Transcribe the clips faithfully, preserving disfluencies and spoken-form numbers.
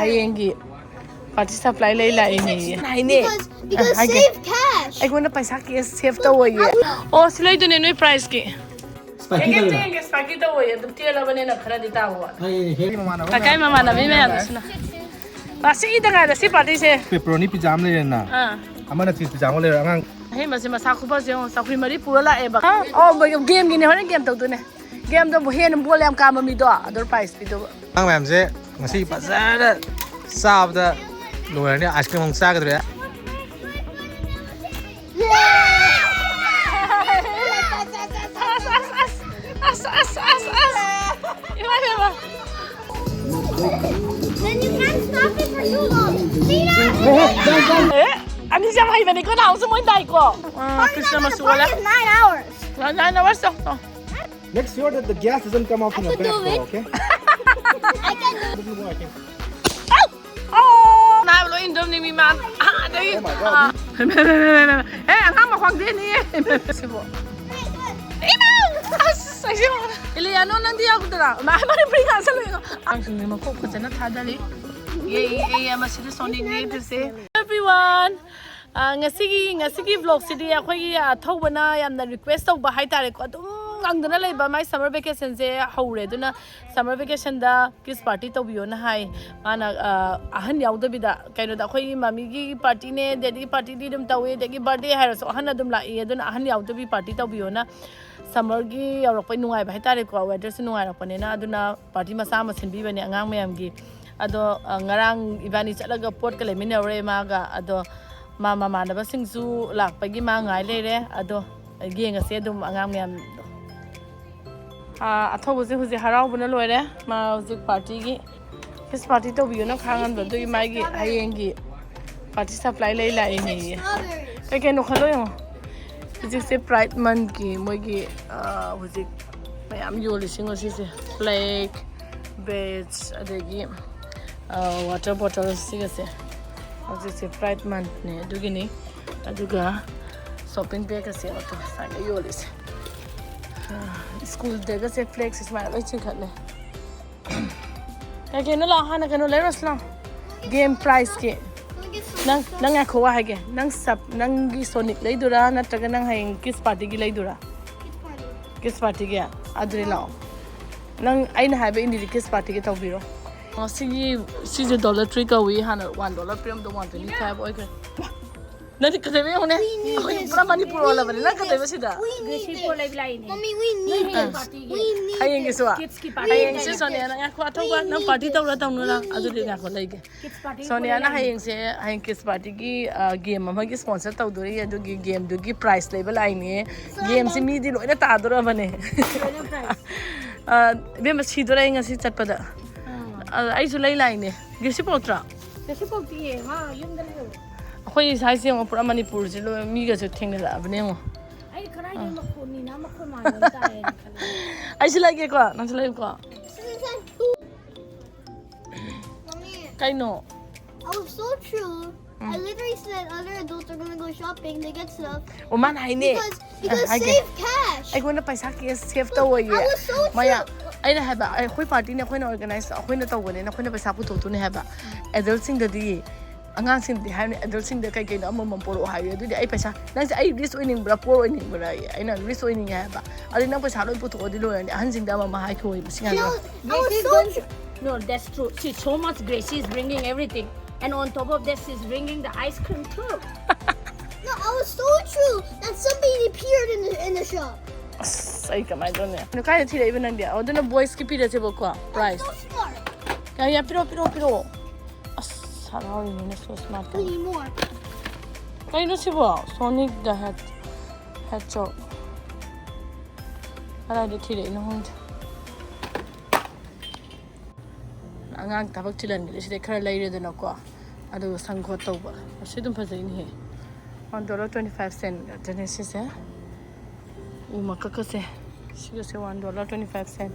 ꯍꯌꯦꯡꯒꯤ party supply ꯂꯩ ꯂꯥꯛꯏꯅꯦ ꯍꯥꯏꯅꯦ꯫ Because, because ꯍꯥꯏꯒꯦ꯫ Save cash. ꯑꯩꯉꯣꯟꯗ ꯄꯩꯁꯥ ꯀꯦꯁ ꯁꯦꯚ ꯇꯧꯑꯣꯌꯦ꯫ ꯑꯣ, ꯁꯤ ꯂꯩꯗꯣꯏꯅꯦ ꯅꯣꯏ ꯄ꯭ꯔꯥꯏꯖꯀꯤ꯫ ꯁ꯭ꯄꯥꯏꯀꯤꯗꯣ ꯌꯦꯡꯒꯦ, ꯌꯦꯡꯒꯦ, ꯁ꯭ꯄꯥꯏꯀꯤ ꯇꯧꯑꯣꯌꯦ꯫ ꯑꯗꯨꯝ ꯇꯦꯜꯂꯕꯅꯤꯅ ꯈꯔꯗꯤ ꯇꯥꯎꯑꯣ꯫ ꯍꯥꯏꯌꯦ, ꯍꯦꯛ ꯃꯃꯥꯟꯅꯕ ꯀꯀꯥꯏ ꯃꯌꯥꯝ ꯃꯃꯥꯟꯅꯕꯤ ꯂꯩꯔꯝꯃꯦ꯫ ꯃꯌꯥꯝꯗꯨꯁꯤꯅ꯫ ꯃꯁꯤꯗ ꯉꯥꯏꯔꯦ ꯁꯤ ꯄꯥꯔꯇꯤꯁꯦ꯫ Pepperoni pizza ꯑꯃ ꯂꯩꯔꯦꯅ꯫ ꯑꯥ꯫ ꯑꯃꯅ cheese pizza ꯑꯃ ꯂꯩꯔꯦ ꯑꯉꯥꯡ꯫ ꯑꯍꯦꯟꯕꯁꯦ ꯃꯁꯥ ꯈꯨꯐꯁꯦ ꯌꯦꯡꯉꯣ, ꯆꯧꯀ꯭ꯔꯤ ꯃꯔꯤ ꯄꯨꯔ ꯂꯥꯛꯑꯦꯕ꯫ ꯑꯥ? ꯑꯣ, ꯃꯣꯏ ꯒꯦꯝꯒꯤꯅꯦ, ꯍꯣꯔꯦꯟ ꯒꯦꯝ ꯇꯧꯗꯣꯏꯅꯦ꯫ ꯒꯦꯝꯗꯕꯨ ꯍꯦꯟꯅ ꯕꯣꯜ ꯌꯥꯝ ꯀꯥꯝꯕ ꯃꯤꯗꯣ ꯑꯗꯨ ꯄ꯭ꯔꯥꯏꯖ ꯄꯤꯗꯧꯕ꯫ ꯑꯉꯥꯡ ꯃꯌꯥꯝꯁꯦ ꯉꯁꯤ ꯐꯖꯅ ꯆꯥꯕꯗ ꯂꯣꯏꯔꯅꯤ, ice cream ꯑꯃꯨꯛ ꯆꯥꯒꯗꯧꯔꯦ꯫ ꯑꯁ, ꯑꯁ, ꯑꯁ, ꯑꯁ꯫ ꯏꯃꯥ, ꯏꯃꯥ꯫ Then you can't stop it for too long. ꯁꯤꯅ! ꯑꯦ, ꯑꯅꯤꯁꯦ ꯌꯥꯝ ꯍꯩꯕꯅꯤꯀꯣ, ꯅꯍꯥꯟꯁꯨ ꯃꯣꯏ ꯇꯥꯏꯀꯣ꯫ ꯑꯥ, ꯈ꯭ꯔꯤꯁꯅ ꯃꯆꯨ ꯑꯣꯜꯂꯦ꯫ Nine hours. Nine hours ꯇꯧ, ꯇꯧ꯫ Make sure that the gas doesn't come out from the back door, okay? I can do it. ꯑꯥꯎ! ꯑꯣ! ꯅꯥꯏꯕ ꯂꯣꯏ ꯏꯟꯗꯧꯅꯤ ꯃꯤ ꯃꯥ꯫ ꯑꯥ, ꯑꯗꯒꯤ, ꯑꯥ꯫ ꯑꯦ, ꯑꯉꯥꯡ ꯃꯈꯣꯡ ꯊꯦꯡꯅꯤꯌꯦ꯫ ꯁꯤꯕꯨ꯫ ꯏꯃꯥ! ꯑꯁ, ꯑꯩꯁꯦ ꯏꯂꯤꯌꯥꯅꯣ, ꯅꯪꯗꯤ ꯌꯥꯎꯗ꯭ꯔꯥ? ꯃꯥ, ꯃꯅꯤꯄꯨꯔꯤ ꯉꯥꯡꯁꯜꯂꯛꯏꯉꯣ꯫ ꯑꯉꯥꯡꯁꯤꯡꯁꯦ ꯃꯀꯣꯛ ꯐꯖꯅ ꯊꯥꯗꯔꯤ꯫ ꯌꯦ, ꯌꯦ, ꯌꯦ, ꯃꯁꯤꯗꯤ ꯁꯣꯅꯤꯅꯦ, ꯐꯤꯁꯦ꯫ Everyone! ꯑ, ꯉꯁꯤꯒꯤ, ꯉꯁꯤꯒꯤ vlogꯁꯤꯗꯤ ꯑꯩꯈꯣꯏꯒꯤ, ꯑ, ꯊꯧꯕꯅ ꯌꯥꯝꯅ request ꯇꯧꯕ ꯍꯥꯏꯇꯥꯔꯦꯀꯣ꯫ ꯑꯗꯨꯝ ꯉꯪꯗꯅ ꯂꯩꯕ, ꯃꯥꯏ summer vacationꯁꯦ ꯍꯧꯔꯦ꯫ ꯑꯗꯨꯅ summer vacationꯗ kids party ꯇꯧꯕꯤꯌꯣꯅ ꯍꯥꯏ꯫ ꯃꯥꯅ, ꯑ, ꯑꯍꯟ ꯌꯥꯎꯗꯕꯤꯗ, ꯀꯩꯅꯣꯗ ꯑꯩꯈꯣꯏꯒꯤ ꯃꯃꯤꯒꯤ partyꯅꯦ, daddy partyꯗꯤ ꯑꯗꯨꯝ ꯇꯧꯋꯦ, ꯑꯗꯒꯤ birthday ꯍꯥꯏꯔꯁꯨ ꯑꯍꯟ ꯑꯗꯨꯝ ꯂꯥꯛꯏ꯫ ꯑꯗꯨꯅ ꯑꯍꯟ ꯌꯥꯎꯗꯕꯤ party ꯇꯧꯕꯤꯌꯣꯅ summerꯒꯤ ꯌꯧꯔꯛꯄꯩ ꯅꯨꯡꯉꯥꯏꯕ ꯍꯥꯏꯇꯥꯔꯦꯀꯣ, weatherꯁꯨ ꯅꯨꯡꯉꯥꯏꯔꯛꯄꯅꯤꯅ꯫ ꯑꯗꯨꯅ party ꯃꯆꯥ ꯑꯃ ꯁꯤꯟꯕꯤꯕꯅꯦ ꯑꯉꯥꯡ ꯃꯌꯥꯝꯒꯤ꯫ ꯑꯗꯣ, ꯑ, ꯉꯔꯥꯡ ꯏꯕꯥꯅꯤ ꯆꯠꯂꯒ ꯄꯣꯠꯀ ꯂꯩꯃꯤꯟꯅꯔꯨꯔꯦ ꯃꯥꯒ꯫ ꯑꯗꯣ ꯃꯥ ꯃꯃꯥꯟꯅꯕꯁꯤꯡꯁꯨ ꯂꯥꯛꯄꯒꯤ ꯃꯥ ꯉꯥꯏ ꯂꯩꯔꯦ꯫ ꯑꯗꯣ ꯌꯦꯡꯉꯁꯦ ꯑꯗꯨꯝ ꯑꯉꯥꯡ ꯃꯌꯥꯝꯗꯣ꯫ ꯑꯥ, ꯑꯊꯧꯕꯁꯦ ꯍꯧꯖꯤꯛ ꯍꯔꯥꯎꯕꯅ ꯂꯣꯏꯔꯦ꯫ ꯃꯥ ꯍꯧꯖꯤꯛ partyꯒꯤ, kids party ꯇꯧꯕꯤꯌꯣꯅ ꯈꯥꯡꯍꯟꯕ, ꯑꯗꯨꯒꯤ ꯃꯥꯒꯤ ꯍꯌꯦꯡꯒꯤ party supply ꯂꯩ ꯂꯥꯛꯏꯅꯦꯌꯦ꯫ ꯀꯩ ꯀꯩꯅꯣ ꯈꯜꯂꯣ ꯌꯦꯡꯉꯣ꯫ ꯍꯧꯖꯤꯛꯁꯦ Pride Monthꯀꯤ ꯃꯣꯏꯒꯤ, ꯑꯥ, ꯍꯧꯖꯤꯛ ꯃꯌꯥꯝ ꯌꯣꯜꯂꯤꯁꯤꯡꯉꯣ ꯁꯤꯁꯦ꯫ Flag, badge, ꯑꯗꯒꯤ, ꯑꯥ, water bottle ꯁꯤꯒꯁꯦ꯫ ꯍꯧꯖꯤꯛꯁꯦ Pride Monthꯅꯦ ꯑꯗꯨꯒꯤꯅꯤ꯫ ꯑꯗꯨꯒ shopping bagꯀꯁꯦ ꯁꯨꯃꯥꯏꯅ ꯌꯣꯜꯂꯤꯁꯦ꯫ ꯑꯥ, schoolꯗꯒꯁꯦ flagꯁꯦ ꯁꯨꯃꯥꯏꯅ ꯂꯣꯏ ꯆꯤꯡꯈꯠꯂꯦ꯫ ꯀꯩ ꯀꯩꯅꯣ ꯂꯥꯛꯑꯣ, ꯍꯥꯟꯅ ꯀꯩꯅꯣ ꯂꯩꯔꯨꯔꯁꯤ ꯂꯥꯛꯑꯣ꯫ ꯒꯦꯝ ꯄ꯭ꯔꯥꯏꯁꯀꯤ ꯅꯪ ꯅꯪ ꯉꯥꯏꯈꯣ, ꯋꯥ ꯍꯥꯏꯒꯦ꯫ ꯅꯪ ꯁꯞ ꯅꯪꯒꯤ ꯁꯣꯅꯤꯛ ꯂꯩꯗꯣꯏꯔꯥ, ꯅꯠꯇ꯭ꯔꯒ ꯅꯪ ꯍꯌꯦꯡ ꯀꯤꯁ ꯄꯥꯔꯇꯤꯒꯤ ꯂꯩꯗꯣꯏꯔꯥ? ꯀꯤꯁ ꯄꯥꯔꯇꯤꯒꯤ? ꯑꯗꯨꯗꯤ ꯂꯥꯛꯑꯣ, ꯅꯪ ꯑꯩꯅ ꯍꯥꯏꯕ ꯏꯟꯗꯤꯗꯤ ꯀꯤꯁ ꯄꯥꯔꯇꯤꯒꯤ ꯇꯧꯕꯤꯔꯣ꯫ ꯑꯣ, ꯁꯤꯒꯤ ꯁꯤꯁꯦ ꯗꯣꯂꯔ ꯊ꯭ꯔꯤ ꯀꯧꯏ, ꯍꯥꯟꯅ ꯋꯥꯟ ꯗꯣꯂꯔ ꯄꯤꯔꯝꯕꯗꯣ ꯋꯥꯟ ꯇ꯭ꯋꯦꯟꯇꯤ ꯐꯥꯏꯚ ꯑꯣꯏꯈ꯭ꯔꯦ꯫ ꯅꯪꯗꯤ ꯀꯩꯗꯧꯕ ꯌꯦꯡꯉꯨꯅꯦ? ꯑꯩꯈꯣꯏ ꯄꯨꯔꯥ ꯃꯅꯤꯄꯨꯔ ꯑꯣꯜꯂꯕꯅꯦ꯫ ꯅꯪ ꯀꯩꯗꯧꯕ ꯁꯤꯗ? Gracie ꯄꯣꯠ ꯂꯩꯕ ꯂꯥꯛꯏꯅꯦ꯫ Mommy, we need this. We need this. ꯍꯌꯦꯡꯒꯤꯁꯨ? Kids ꯀꯤ party ꯍꯌꯦꯡꯁꯨ ꯂꯩꯕ꯫ ꯁꯣꯅꯤꯌꯥ, ꯅꯪ ꯉꯥꯏꯈꯣ, ꯑꯊꯧꯕ, ꯅꯪ ꯄꯥꯔꯇꯤ ꯇꯧꯔ ꯇꯧꯅꯨꯔ? ꯑꯗꯨꯗꯤ ꯉꯥꯏꯈꯣ, ꯂꯩꯒꯦ꯫ Kids party ꯁꯣꯅꯤꯌꯥꯅ ꯄꯣꯠ ꯂꯩꯕ ꯍꯌꯦꯡꯁꯦ, ꯍꯌꯦꯡ ꯀꯤꯁ ꯄꯥꯔꯇꯤꯒꯤ ꯒꯦꯝ ꯑꯃꯒꯤ ꯁ꯭ꯄꯣꯟꯁꯔ ꯇꯧꯗꯣꯔꯤ, ꯑꯗꯨꯒꯤ ꯒꯦꯝꯗꯨꯒꯤ ꯄ꯭ꯔꯥꯏꯁ ꯂꯩꯕ ꯂꯥꯛꯏꯅꯦ꯫ ꯒꯦꯝꯁꯤ ꯃꯤꯗꯤ ꯂꯣꯏꯅ ꯇꯥꯗꯣꯔꯕꯅꯦ꯫ ꯂꯥꯛꯏꯅꯦ꯫ ꯑ, ꯏꯕꯦꯝꯃ, ꯁꯤꯗꯣꯔꯦ ꯑꯩ ꯉꯁꯤ ꯆꯠꯄꯗ꯫ ꯑꯥ꯫ ꯑ, ꯑꯩꯁꯨ ꯂꯩ ꯂꯥꯛꯏꯅꯦ꯫ ꯒ꯭ꯔꯦꯁꯤ ꯄꯣꯔꯛꯇ꯭ꯔꯣ? ꯀꯩꯁꯨ ꯄꯣꯛꯇꯤꯌꯦ, ꯃꯥ ꯌꯨꯝꯗ ꯂꯩꯍꯧꯋꯦ꯫ ꯑꯩꯈꯣꯏ ꯁ꯭ꯋꯥꯏꯁꯦ ꯌꯦꯡꯉꯣ, ꯄꯨꯔꯥ ꯃꯅꯤꯄꯨꯔꯁꯦ ꯂꯣꯏ, ꯃꯤꯒꯁꯦ ꯊꯦꯡꯅꯔꯛꯑꯕꯅꯦ ꯌꯦꯡꯉꯣ꯫ ꯑꯩ ꯀꯗꯥꯏꯗꯩ ꯑꯥ꯫ ꯃꯈꯣꯟꯅꯤꯅ ꯃꯈꯣꯟ ꯃꯥꯟꯕ ꯑꯃ ꯇꯥꯏꯌꯦꯅ ꯈꯜꯂꯦ꯫ ꯑꯩꯁꯨ ꯂꯩꯒꯦꯀꯣ, ꯅꯪꯁꯨ ꯂꯩꯌꯨꯀꯣ꯫ Mommy, ꯀꯩꯅꯣ? I was so true. Um. I literally said other adults are gonna go shopping to get stuff. ꯑꯣ, ꯃꯥꯅ ꯍꯥꯏꯅꯦ꯫ Because, because ꯍꯥꯏꯒꯦ꯫ Save cash. ꯑꯩꯉꯣꯟꯗ ꯄꯩꯁꯥ ꯀꯦꯁ ꯁꯦꯚ ꯇꯧꯑꯣꯌꯦ꯫ I was so ꯃꯌꯥ-, true. ꯑꯩꯅ ꯍꯥꯏꯕ, ꯑꯩꯈꯣꯏ ꯄꯥꯔꯇꯤꯅꯦ, ꯑꯩꯈꯣꯏꯅ ꯑꯣꯔꯒꯅꯥꯏꯁ, ꯑꯩꯈꯣꯏꯅ ꯇꯧꯕꯅꯤꯅ ꯑꯩꯈꯣꯏꯅ ꯄꯩꯁꯥ ꯄꯨꯊꯣꯛꯇꯣꯏꯅꯦ ꯍꯥꯏꯕ꯫ ꯑꯦꯗꯜꯁꯤꯡꯗꯗꯤ, ꯑꯉꯥꯡꯁꯤꯡꯗꯗꯤ ꯍꯥꯏꯕꯅꯤ, ꯑꯦꯗꯜꯁꯤꯡꯗ ꯀꯩ ꯀꯩꯅꯣ ꯑꯃꯃꯝ ꯄꯣꯔꯛꯑꯣ ꯍꯥꯏꯌꯦ꯫ ꯑꯗꯨꯗꯤ ꯑꯩ ꯄꯩꯁꯥ, ꯅꯪꯁꯦ ꯑꯩ ꯔꯤꯆ ꯑꯣꯏꯅꯤꯡꯕ꯭ꯔꯥ, ꯄꯣꯔ ꯑꯣꯏꯅꯤꯡꯕ꯭ꯔꯥ? ꯑꯩꯅ ꯔꯤꯆ ꯑꯣꯏꯅꯤꯡꯉꯦ ꯍꯥꯏꯕ꯫ ꯑꯗꯨꯗꯤ ꯅꯪ ꯄꯩꯁꯥ ꯂꯣꯏ ꯄꯨꯊꯣꯛꯑꯗꯤ ꯂꯣꯏꯔꯅꯤ꯫ ꯑꯍꯟꯁꯤꯡꯗ ꯑꯃꯃꯝ ꯍꯥꯏꯈꯤꯑꯣꯏ, ꯃꯁꯤ ꯉꯥꯡꯗꯣ꯫ No, I was Gracie is so going to, no, that's true. See, so much Gracie is bringing everything. And on top of that, she's bringing the ice cream too. No, I was so true that somebody appeared in the, in the shop. ꯑꯁ, ꯑꯩ ꯀꯃꯥꯏꯅ ꯇꯧꯅꯤ? ꯑꯗꯣ ꯀꯥꯏꯗ ꯊꯤꯔꯛꯏꯕ ꯅꯪꯗꯤ? ꯑꯣ, ꯑꯗꯨꯅ ꯕꯣꯏꯁꯀꯤ ꯄꯤꯔꯁꯦꯕꯀꯣ, price. So smart. ꯌꯥ, ꯌꯥ, ꯄꯤꯔꯛꯑꯣ, ꯄꯤꯔꯛꯑꯣ, ꯄꯤꯔꯛꯑꯣ꯫ ꯑꯁ, ꯍꯔꯥꯎꯔꯤꯅꯤꯅꯦ, so smart. We need more. ꯀꯩꯅꯣ ꯁꯤꯕꯣ? Sonic the Hedge-, Hedgehog. ꯀꯗꯥꯏꯗ ꯊꯤꯔꯛꯏꯅꯣ ꯈꯪꯗꯦ꯫ ꯑꯉꯥꯡ ꯊꯕꯛ ꯆꯤꯜꯍꯟꯕꯗ ꯁꯤꯗꯩ ꯈꯔ ꯂꯩꯔꯦꯗꯅꯀꯣ, ꯑꯗꯨꯒ ꯁꯪ ꯈꯣꯠ ꯇꯧꯕ꯫ ꯑꯁꯤ ꯑꯗꯨꯝ ꯐꯖꯩꯅꯦꯍꯦ꯫ One dollar twenty five cent ꯉꯥꯛꯇꯅꯦ ꯁꯤꯁꯦ꯫ ꯎ ꯃꯀꯛꯀꯁꯦ, ꯁꯤꯒꯁꯦ one dollar twenty five cent꯫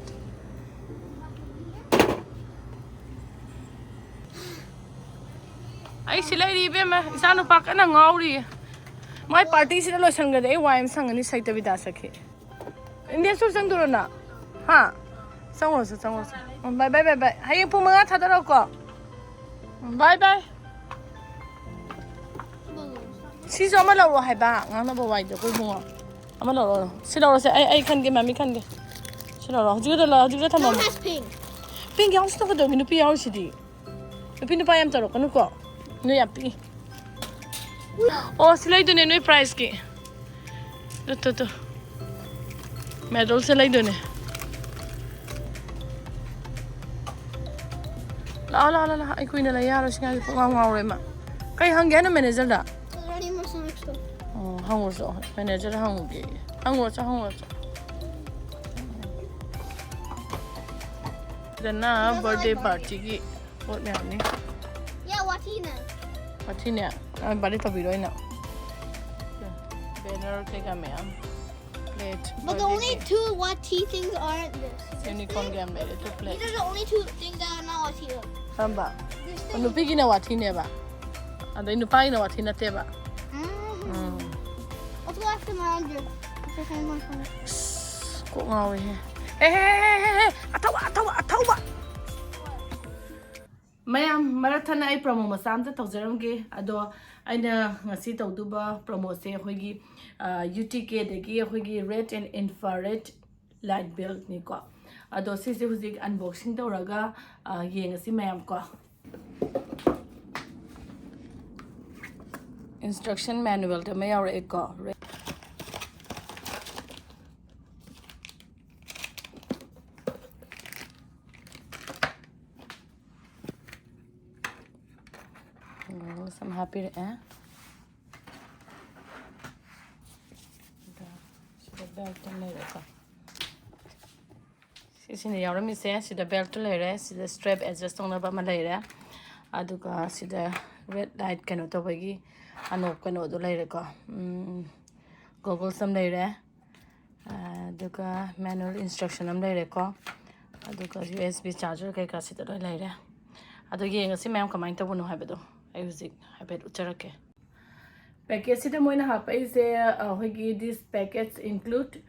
ꯑꯩ ꯁꯤ ꯂꯩꯔꯤ ꯏꯕꯦꯝꯃ, ꯏꯆꯥ ꯅꯨꯄꯥ ꯀꯟꯅ ꯉꯥꯎꯔꯤꯌꯦ꯫ ꯃꯥꯏ ꯄꯥꯔꯇꯤꯁꯤꯗ ꯂꯣꯏꯁꯟꯒ꯭ꯔꯗꯤ ꯑꯩ ꯋꯥꯏ ꯑꯃ ꯁꯪꯉꯅꯤ, ꯁꯩꯇꯕꯤꯗꯥ ꯁꯈꯤ꯫ ꯏꯟꯗꯤꯌꯥ ꯁ꯭ꯇꯣꯔ ꯆꯪꯗꯣꯏꯔꯣ ꯅꯪ? ꯍꯥ? ꯆꯪꯉꯨꯔꯁꯤ, ꯆꯪꯉꯨꯔꯁꯤ꯫ ꯎꯝ, bye, bye, bye, bye꯫ ꯍꯌꯦꯡ ꯄꯨꯡ ꯃꯉꯥ ꯊꯥꯗꯔꯛꯑꯣꯀꯣ꯫ ꯕꯥꯏ ꯕꯥꯏ꯫ ꯁꯤꯁꯨ ꯑꯃ ꯂꯧꯔꯣ ꯍꯥꯏꯕ, ꯉꯥꯡꯅꯕ ꯋꯥꯏꯗꯣ ꯑꯩꯈꯣꯏ ꯏꯕꯨꯡꯉꯣ꯫ ꯑꯃ ꯂꯧꯔꯣ꯫ ꯁꯤ ꯂꯧꯔꯣꯁꯦ꯫ ꯑꯩ, ꯑꯩ ꯈꯟꯒꯦ, ꯃꯃꯤ ꯈꯟꯒꯦ꯫ ꯁꯤ ꯂꯧꯔꯣ꯫ ꯍꯧꯖꯤꯛ ꯈꯛꯇ ꯂꯧꯔꯣ꯫ ꯍꯧꯖꯤꯛ ꯈꯛꯇ ꯊꯝꯃꯣ꯫ Don't ask pink. ꯄꯤꯡ ꯌꯥꯎꯁꯤꯗ ꯀꯩꯗꯧꯒꯦ? ꯅꯨꯄꯤ ꯌꯥꯎꯔꯤꯁꯤꯗꯤ꯫ ꯅꯨꯄꯤ ꯅꯨꯄꯥ ꯌꯥꯝ ꯇꯧꯔꯛꯀꯅꯨꯀꯣ꯫ ꯅꯣꯏ ꯌꯥꯝ ꯄꯤꯛꯏ꯫ ꯑꯣ, ꯁꯤ ꯂꯩꯗꯣꯏꯅꯦ ꯅꯣꯏ prizeꯀꯤ꯫ ꯇꯨ, ꯇꯨ, ꯇꯨ꯫ Medalꯁꯦ ꯂꯩꯗꯣꯏꯅꯦ꯫ ꯂꯥꯛꯑꯣ, ꯂꯥꯛꯑꯣ, ꯂꯥꯛꯑꯣ, ꯂꯥꯛꯑꯣ꯫ ꯑꯩ ꯀꯨꯏꯅ ꯂꯩ ꯌꯥꯔꯣꯏ ꯁꯤ ꯉꯥꯏꯁꯦ꯫ ꯄꯨꯡꯉꯥꯎ ꯉꯥꯎꯔꯦ ꯃꯥ꯫ ꯀꯩ ꯍꯪꯒꯦ ꯍꯥꯏꯅꯣ managerꯗ? Already must next door. ꯑꯣ, ꯍꯪꯉꯨꯔꯁꯨ꯫ Managerꯗ ꯍꯪꯉꯨꯒꯦ꯫ ꯍꯪꯉꯨꯔꯁꯨ, ꯍꯪꯉꯨꯔꯁꯨ꯫ ꯁꯤꯗꯅ birthday partyꯒꯤ ꯄꯣꯠ ꯃꯌꯥꯝꯅꯤ꯫ Yeah, ꯋꯥꯊꯤꯅꯦ꯫ ꯋꯥꯊꯤꯅꯦ? ꯑ, birthday ꯇꯧꯕꯤꯔꯣ ꯑꯩꯅ꯫ Banner ꯀꯩꯀꯥ ꯃꯌꯥꯝ꯫ Plate, But the only birthdayꯒꯤ꯫ Two ꯋꯥꯊꯤ things aren't this. Unicornꯒꯤ ꯌꯥꯝ ꯂꯩꯔꯦ, two plate꯫ These are the only two things that are not ꯋꯥꯊꯤ though. ꯀꯔꯝꯕ? This thing. ꯅꯨꯄꯤꯒꯤꯅ ꯋꯥꯊꯤꯅꯦꯕ꯫ ꯑꯗꯩ ꯅꯨꯄꯥꯒꯤꯅ ꯋꯥꯊꯤ ꯅꯠꯇꯦꯕ꯫ Mm-hmm. Um. Let's go ask the manager. ꯑꯁ, ꯀꯣꯛ ꯉꯥꯎꯋꯦꯍꯦ꯫ ꯑꯦ, ꯍꯦ, ꯍꯦ, ꯍꯦ, ꯍꯦ, ꯍꯦ꯫ ꯑꯊꯧꯕ, ꯑꯊꯧꯕ, ꯑꯊꯧꯕ꯫ ꯃꯌꯥꯝ, ꯃꯔꯛ ꯊꯠꯅ ꯑꯩ promo ꯃꯆꯥ ꯑꯝꯇ ꯇꯧꯖꯔꯝꯒꯦ꯫ ꯑꯗꯣ ꯑꯩꯅ ꯉꯁꯤ ꯇꯧꯗꯧꯕ promoꯁꯦ ꯑꯩꯈꯣꯏꯒꯤ, ꯑ, UTKꯗꯒꯤ ꯑꯩꯈꯣꯏꯒꯤ red and infrared light bulbꯅꯤꯀꯣ꯫ ꯑꯗꯣ ꯁꯤꯁꯦ ꯍꯧꯖꯤꯛ unboxing ꯇꯧꯔꯒ, ꯑ, ꯌꯦꯡꯉꯁꯤ ꯃꯌꯥꯝ ꯀꯣ꯫ Instruction manualꯗ ꯑꯃ ꯌꯥꯎꯔꯛꯑꯦꯀꯣ꯫ Goggles ꯑꯃ ꯍꯥꯞꯄꯤꯔꯛꯑꯦ꯫ ꯑꯗꯨꯒ ꯁꯤꯗ belt ꯑꯃ ꯂꯩꯔꯦꯀꯣ꯫ ꯁꯤꯁꯤꯅ ꯌꯥꯎꯔꯝꯃꯤꯁꯦ꯫ ꯁꯤꯗ beltꯇꯨ ꯂꯩꯔꯦ, ꯁꯤꯗ strap adjust ꯇꯧꯅꯕ ꯑꯃ ꯂꯩꯔꯦ, ꯑꯗꯨꯒ ꯁꯤꯗ red light ꯀꯩꯅꯣ ꯇꯧꯕꯒꯤ ꯑꯅꯣꯞ ꯀꯩꯅꯣꯗꯣ ꯂꯩꯔꯦꯀꯣ꯫ ꯎꯝ, goggles ꯑꯃ ꯂꯩꯔꯦ, ꯑꯗꯨꯒ manual instruction ꯑꯃ ꯂꯩꯔꯦꯀꯣ, ꯑꯗꯨꯒ USB charger ꯀꯩꯀꯥ ꯁꯤꯗ ꯂꯣꯏ ꯂꯩꯔꯦ꯫ ꯑꯗꯣ ꯌꯦꯡꯉꯁꯤ ꯃꯌꯥꯝ ꯀꯃꯥꯏꯅ ꯇꯧꯕꯅꯣ ꯍꯥꯏꯕꯗꯣ ꯑꯩ ꯍꯧꯖꯤꯛ ꯍꯥꯏꯐꯦꯠ ꯎꯠꯆꯔꯛꯀꯦ꯫ Packetꯁꯤꯗ ꯃꯣꯏꯅ ꯍꯥꯞꯄꯛꯏꯁꯦ, ꯑ, ꯑꯩꯈꯣꯏꯒꯤ this packets include,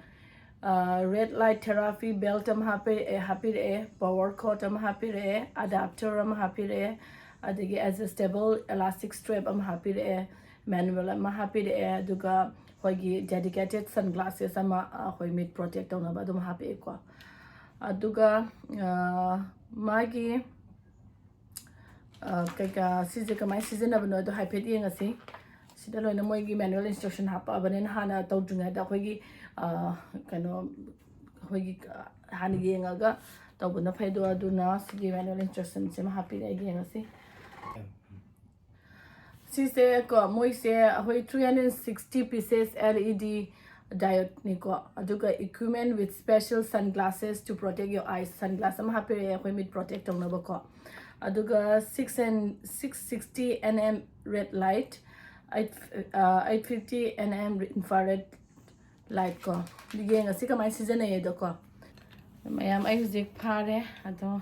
ꯑ, red light therapy belt ꯑꯃ ꯍꯥꯞꯄꯤꯔꯛꯑꯦ, ꯍꯥꯞꯄꯤꯔꯛꯑꯦ, power cord ꯑꯃ ꯍꯥꯞꯄꯤꯔꯛꯑꯦ, adapter ꯑꯃ ꯍꯥꯞꯄꯤꯔꯛꯑꯦ, ꯑꯗꯒꯤ adjustable elastic strap ꯑꯃ ꯍꯥꯞꯄꯤꯔꯛꯑꯦ, manual ꯑꯃ ꯍꯥꯞꯄꯤꯔꯛꯑꯦ, ꯑꯗꯨꯒ ꯑꯩꯈꯣꯏꯒꯤ dedicated sunglasses ꯑꯃ, ꯑꯩꯈꯣꯏ ꯃꯤꯠ protect ꯇꯧꯅꯕ ꯑꯗꯨꯝ ꯍꯥꯞꯄꯛꯑꯦꯀꯣ꯫ ꯑꯗꯨꯒ ꯑ, ꯃꯥꯒꯤ ꯑ, ꯀꯩꯀꯥ ꯁꯤꯁꯦ ꯀꯃꯥꯏꯅ ꯁꯤꯖꯤꯟꯅꯕꯅꯣꯗꯣ ꯍꯥꯏꯐꯦꯠ ꯌꯦꯡꯉꯁꯤ꯫ ꯁꯤꯗ ꯂꯣꯏꯅ ꯃꯣꯏꯒꯤ manual instruction ꯍꯥꯞꯄꯛꯑꯕꯅꯤꯅ, ꯍꯥꯟꯅ ꯇꯧꯗ꯭ꯔꯤꯉꯩꯗ ꯑꯩꯈꯣꯏꯒꯤ ꯑ, ꯀꯩꯅꯣ ꯑꯩꯈꯣꯏꯒꯤ ꯑ, ꯍꯥꯟꯅ ꯌꯦꯡꯉꯒ ꯇꯧꯕꯅ ꯐꯩꯗꯣ꯫ ꯑꯗꯨꯅ ꯁꯤꯒꯤ manual instruction ꯁꯤꯃ ꯍꯥꯞꯄꯤꯔꯦ, ꯑꯩ ꯌꯦꯡꯉꯁꯤ꯫ ꯁꯤꯁꯦ ꯀꯣ, ꯃꯣꯏꯁꯦ ꯑꯩꯈꯣꯏ three hundred sixty pieces L E D diode ꯅꯤꯀꯣ, ꯑꯗꯨꯒ equipment with special sunglasses to protect your eyes. Sunglass ꯑꯃ ꯍꯥꯞꯄꯤꯔꯛꯑꯦ ꯑꯩꯈꯣꯏ ꯃꯤꯠ protect ꯇꯧꯅꯕꯀꯣ꯫ ꯑꯗꯨꯒ six and six sixty N M red light, eight, uh, eight fifty N M infrared light ꯀꯣ꯫ ꯌꯦꯡꯉꯁꯤ ꯀꯃꯥꯏꯅ ꯁꯤꯖꯤꯟꯅꯩꯌꯦꯗꯣ ꯀꯣ꯫ ꯃꯌꯥꯝ, ꯑꯩ ꯍꯧꯖꯤꯛ ꯐꯥꯔꯦ꯫ ꯑꯗꯣ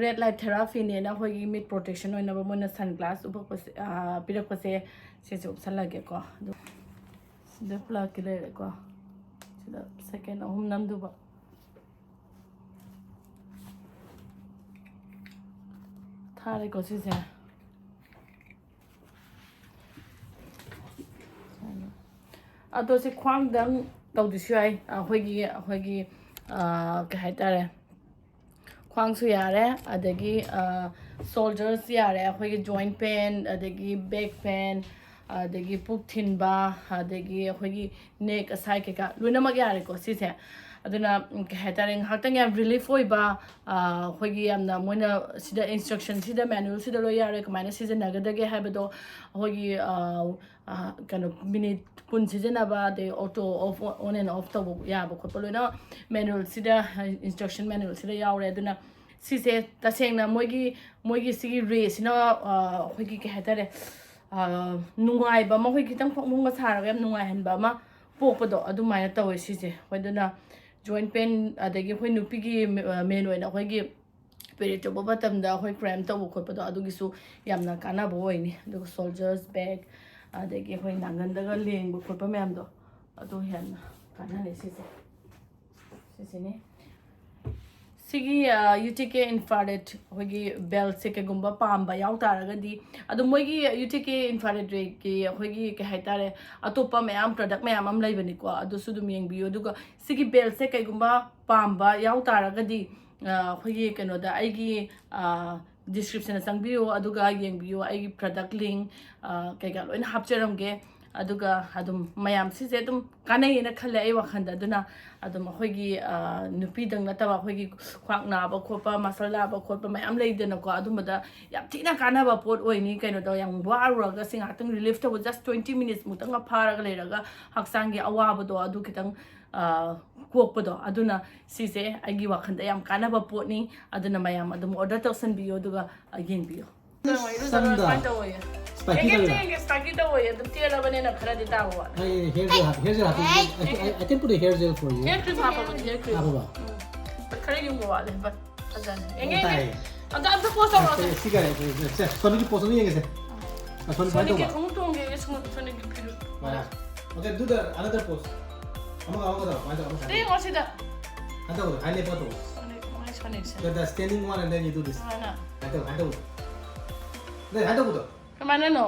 red light therapy ꯅꯦꯅ ꯑꯩꯈꯣꯏꯒꯤ ꯃꯤꯠ protection ꯑꯣꯏꯅꯕ ꯃꯣꯏꯅ sunglass ꯎꯞꯄꯛꯄꯁꯦ, ꯑ, ꯄꯤꯔꯛꯄꯁꯦ, ꯁꯤꯁꯦ ꯎꯞꯁꯜꯂꯒꯦꯀꯣ꯫ ꯑꯗꯣ ꯁꯤꯗ plug ꯀꯤ ꯂꯩꯔꯦꯀꯣ꯫ ꯁꯤꯗ second ꯑꯍꯨꯝ ꯅꯝꯗꯨꯕ꯫ ꯊꯥꯔꯦꯀꯣ ꯁꯤꯁꯦ꯫ ꯑꯗꯣ ꯁꯤ ꯈ꯭ꯋꯥꯡꯗꯪ ꯇꯧꯗ꯭ꯔꯁꯨ ꯌꯥꯏ꯫ ꯑꯩꯈꯣꯏꯒꯤ, ꯑꯩꯈꯣꯏꯒꯤ, ꯑ, ꯀꯩ ꯍꯥꯏꯇꯥꯔꯦ, ꯈ꯭ꯋꯥꯡꯁꯨ ꯌꯥꯔꯦ, ꯑꯗꯒꯤ, ꯑ, shoulders ꯌꯥꯔꯦ, ꯑꯩꯈꯣꯏꯒꯤ joint pain, ꯑꯗꯒꯤ back pain, ꯑꯗꯒꯤ ꯄꯨꯛ ꯊꯤꯟꯕ, ꯑꯗꯒꯤ ꯑꯩꯈꯣꯏꯒꯤ neck ꯑꯁꯥꯏ ꯀꯩꯀꯥ ꯂꯣꯏꯅꯃꯛ ꯌꯥꯔꯦꯀꯣ ꯁꯤꯁꯦ꯫ ꯑꯗꯨꯅ, ꯎꯝ, ꯀꯩ ꯍꯥꯏꯇꯥꯔꯦ, ꯉꯥꯏꯍꯥꯛꯇꯪ ꯌꯥꯝ relief ꯑꯣꯏꯕ, ꯑ, ꯑꯩꯈꯣꯏꯒꯤ ꯌꯥꯝꯅ ꯃꯣꯏꯅ ꯁꯤꯗ instruction ꯁꯤꯗ, manual ꯁꯤꯗ ꯂꯣꯏ ꯌꯥꯎꯔꯦ, ꯀꯃꯥꯏꯅ ꯁꯤꯖꯤꯟꯅꯒꯗꯒꯦ ꯍꯥꯏꯕꯗꯣ ꯑꯩꯈꯣꯏꯒꯤ, ꯑ, ꯑ, ꯀꯩꯅꯣ, minute ꯀꯨꯟ ꯁꯤꯖꯤꯟꯅꯕ, ꯑꯗꯩ auto off, on and off ꯇꯧꯕ ꯌꯥꯕ ꯈꯣꯠꯄ ꯂꯣꯏꯅ manual ꯁꯤꯗ, instruction manual ꯁꯤꯗ ꯌꯥꯎꯔꯦ꯫ ꯑꯗꯨꯅ ꯁꯤꯁꯦ ꯇꯁꯦꯡꯅ ꯃꯣꯏꯒꯤ, ꯃꯣꯏꯒꯤ ꯁꯤꯒꯤ ray ꯁꯤꯅ, ꯑ, ꯑꯩꯈꯣꯏꯒꯤ ꯀꯩ ꯍꯥꯏꯇꯥꯔꯦ, ꯑ, ꯅꯨꯡꯉꯥꯏꯕ ꯑꯃ, ꯑꯩꯈꯣꯏ ꯈꯤꯇꯪ ꯄꯨꯛꯅꯤꯡꯒ ꯁꯥꯔꯒ ꯌꯥꯝ ꯅꯨꯡꯉꯥꯏꯍꯟꯕ ꯑꯃ ꯄꯣꯛꯄꯗꯣ, ꯑꯗꯨꯃꯥꯏꯅ ꯇꯧꯋꯦ ꯁꯤꯁꯦ꯫ ꯍꯣꯏ, ꯑꯗꯨꯅ joint pain, ꯑꯗꯒꯤ ꯑꯩꯈꯣꯏ ꯅꯨꯄꯤꯒꯤ, ꯑ, main ꯑꯣꯏꯅ ꯑꯩꯈꯣꯏꯒꯤ period ꯇꯧꯕ ꯃꯇꯝꯗ ꯑꯩꯈꯣꯏ cramp ꯇꯧꯕ ꯈꯣꯠꯄꯗꯣ, ꯑꯗꯨꯒꯤꯁꯨ ꯌꯥꯝꯅ ꯀꯥꯟꯅꯕ ꯑꯣꯏꯅꯤ꯫ ꯑꯗꯨꯒ shoulders, back, ꯑꯗꯒꯤ ꯑꯩꯈꯣꯏ ꯅꯥꯡꯒꯟꯗꯒ ꯂꯦꯡꯕ ꯈꯣꯠꯄ ꯃꯌꯥꯝꯗꯣ, ꯑꯗꯨ ꯍꯦꯟꯅ ꯀꯥꯟꯅꯔꯦ ꯁꯤꯁꯦ꯫ ꯁꯤꯁꯤꯅꯤ꯫ ꯁꯤꯒꯤ ꯌꯨ ꯇꯤ ꯀꯦ ꯏꯟꯐ꯭ꯔꯥꯔꯦꯗ ꯑꯩꯈꯣꯏꯒꯤ ꯕꯦꯜꯠꯁꯦ ꯀꯩꯒꯨꯝꯕ ꯄꯥꯝꯕ ꯌꯥꯎ ꯇꯥꯔꯒꯗꯤ, ꯑꯗꯣ ꯃꯣꯏꯒꯤ ꯌꯨ ꯇꯤ ꯀꯦ ꯏꯟꯐ꯭ꯔꯥꯔꯦꯗ ꯔꯦꯒꯤ ꯑꯩꯈꯣꯏꯒꯤ ꯀꯩ ꯍꯥꯏꯇꯥꯔꯦ, ꯑꯇꯣꯞꯄ ꯃꯌꯥꯝ ꯄ꯭ꯔꯗꯛ ꯃꯌꯥꯝ ꯑꯃ ꯂꯩꯕꯅꯤꯀꯣ, ꯑꯗꯨꯁꯨ ꯑꯗꯨꯝ ꯌꯦꯡꯕꯤꯌꯨ꯫ ꯑꯗꯨꯒ ꯁꯤꯒꯤ ꯕꯦꯜꯠꯁꯦ ꯀꯩꯒꯨꯝꯕ ꯄꯥꯝꯕ ꯌꯥꯎ ꯇꯥꯔꯒꯗꯤ, ꯑ, ꯑꯩꯈꯣꯏꯒꯤ ꯀꯩꯅꯣꯗ ꯑꯩꯒꯤ ꯗꯤꯁꯀ꯭ꯔꯤꯞꯁꯟꯗ ꯆꯪꯕꯤꯌꯨ, ꯑꯗꯨꯒ ꯌꯦꯡꯕꯤꯌꯨ, ꯑꯩꯒꯤ ꯄ꯭ꯔꯗꯛ ꯂꯤꯡ ꯀꯩꯀꯥ ꯂꯣꯏꯅ ꯍꯥꯞꯆꯔꯝꯒꯦ꯫ ꯑꯗꯨꯒ ꯑꯗꯨꯝ ꯃꯌꯥꯝ ꯁꯤꯁꯦ ꯑꯗꯨꯝ ꯀꯥꯟꯅꯩꯌꯦꯅ ꯈꯜꯂꯦ ꯑꯩ ꯋꯥꯈꯜꯗ꯫ ꯑꯗꯨꯅ ꯑꯗꯨꯝ ꯑꯩꯈꯣꯏꯒꯤ, ꯑ, ꯅꯨꯄꯤꯗꯪ ꯅꯠꯇꯕ ꯑꯩꯈꯣꯏꯒꯤ ꯈ꯭ꯋꯥꯡ ꯅꯥꯕ ꯈꯣꯠꯄ, ꯃꯁꯜ ꯅꯥꯕ ꯈꯣꯠꯄ ꯃꯌꯥꯝ ꯂꯩꯗꯅꯀꯣ, ꯑꯗꯨꯝꯕꯗ ꯌꯥꯝ ꯊꯤꯅ ꯀꯥꯟꯅꯕ ꯄꯣꯠ ꯑꯣꯏꯅꯤ꯫ ꯀꯩꯅꯣ ꯇꯧ, ꯌꯥꯝ ꯋꯥꯔꯨꯔꯒ ꯁꯤ ꯉꯥꯏꯍꯥꯛꯇꯪ ꯔꯤꯂꯤꯐ ꯇꯧꯕ, just twenty minutes ꯃꯨꯛꯇꯪꯒ ꯐꯥꯔꯒ ꯂꯩꯔꯒ ꯍꯛꯆꯥꯡꯒꯤ ꯑꯋꯥꯕꯗꯣ ꯑꯗꯨ ꯈꯤꯇꯪ, ꯑ, ꯀꯣꯛꯄꯗꯣ꯫ ꯑꯗꯨꯅ ꯁꯤꯁꯦ ꯑꯩꯒꯤ ꯋꯥꯈꯜꯗ ꯌꯥꯝ ꯀꯥꯟꯅꯕ ꯄꯣꯠꯅꯤ꯫ ꯑꯗꯨꯅ ꯃꯌꯥꯝ ꯑꯗꯨꯝ ꯑꯣꯔꯗꯔ ꯇꯧꯁꯟꯕꯤꯌꯨ, ꯑꯗꯨꯒ, ꯑ, ꯌꯦꯡꯕꯤꯌꯨ꯫ ꯁꯝꯗ ꯁꯨꯃꯥꯏꯅ ꯇꯧꯋꯦ꯫ ꯁ꯭ꯄꯥꯏꯀꯤ ꯌꯦꯡꯒꯦ, ꯇꯧꯋꯤꯔꯥ? ꯌꯦꯡꯒꯦ, ꯁ꯭ꯄꯥꯏꯀꯤ ꯇꯧꯋꯦ꯫ ꯑꯗꯨꯝ ꯇꯦꯜꯂꯕꯅꯤꯅ ꯈꯔꯗꯤ ꯇꯥꯕ ꯋꯥꯠꯂꯦ꯫ ꯑꯩ hair gel half-, hair gel ꯍꯥꯞꯄꯤ꯫ I, I, I can put a hair gel for you. Hair cream ꯍꯥꯞꯄꯕꯅꯤ, hair cream꯫ ꯍꯥꯞꯄꯕ? ꯎꯝ꯫ ꯈꯔ ꯌꯨꯡꯕ ꯋꯥꯠꯂꯦ, but ꯐꯖꯅꯤ꯫ ꯌꯦꯡꯒꯦ, ꯌꯦꯡꯒꯦ꯫ ꯇꯥꯏ꯫ ꯑꯝꯇ, ꯑꯝꯇ pose ꯇꯧꯔꯣ, ꯑꯝꯇ꯫ ꯁꯤ ꯀꯥꯏ, ꯁꯦ, ꯁꯣꯅꯤꯒꯤ pose ꯑꯃ ꯌꯦꯡꯒꯦꯁꯦ꯫ ꯁꯣꯅꯤ ꯁꯨꯃꯥꯏꯅ ꯁꯣꯅꯤꯒꯤ ꯇꯧꯕ꯫ ꯈꯣꯡꯎꯞ ꯇꯣꯡꯒꯦ, ꯁꯣ-, ꯁꯣꯅꯤꯒꯤ ꯐꯤꯔꯨ-꯫ ꯃꯥꯅ꯫ Okay, do the another pose. ꯑꯃꯒ ꯑꯃꯒ ꯇꯧꯔꯣ, ꯁꯨꯃꯥꯏꯅ ꯇꯧꯔꯣ, ꯑꯃ ꯁꯤ ꯁꯥꯏꯗ꯫ ꯌꯦꯡꯉꯣ ꯁꯤꯗ꯫ ꯁꯨꯃꯥꯏꯅ ꯇꯧꯕꯗꯣ, ꯍꯥꯏ ꯂꯦꯞꯄ ꯇꯧꯕ꯫ ꯁꯣꯅꯤ, ꯃꯥꯏ ꯁꯣꯅꯤꯁꯦ꯫ The, the standing one and then you do this. ꯁꯨꯃꯥꯏꯅ꯫ ꯁꯨꯃꯥꯏꯅ ꯇꯧ, ꯁꯨꯃꯥꯏꯅ ꯇꯧꯕꯗꯣ꯫ ꯅꯪ ꯁꯨꯃꯥꯏꯅ ꯇꯧꯕꯗꯣ꯫ ꯀꯃꯥꯏꯅꯅꯣ?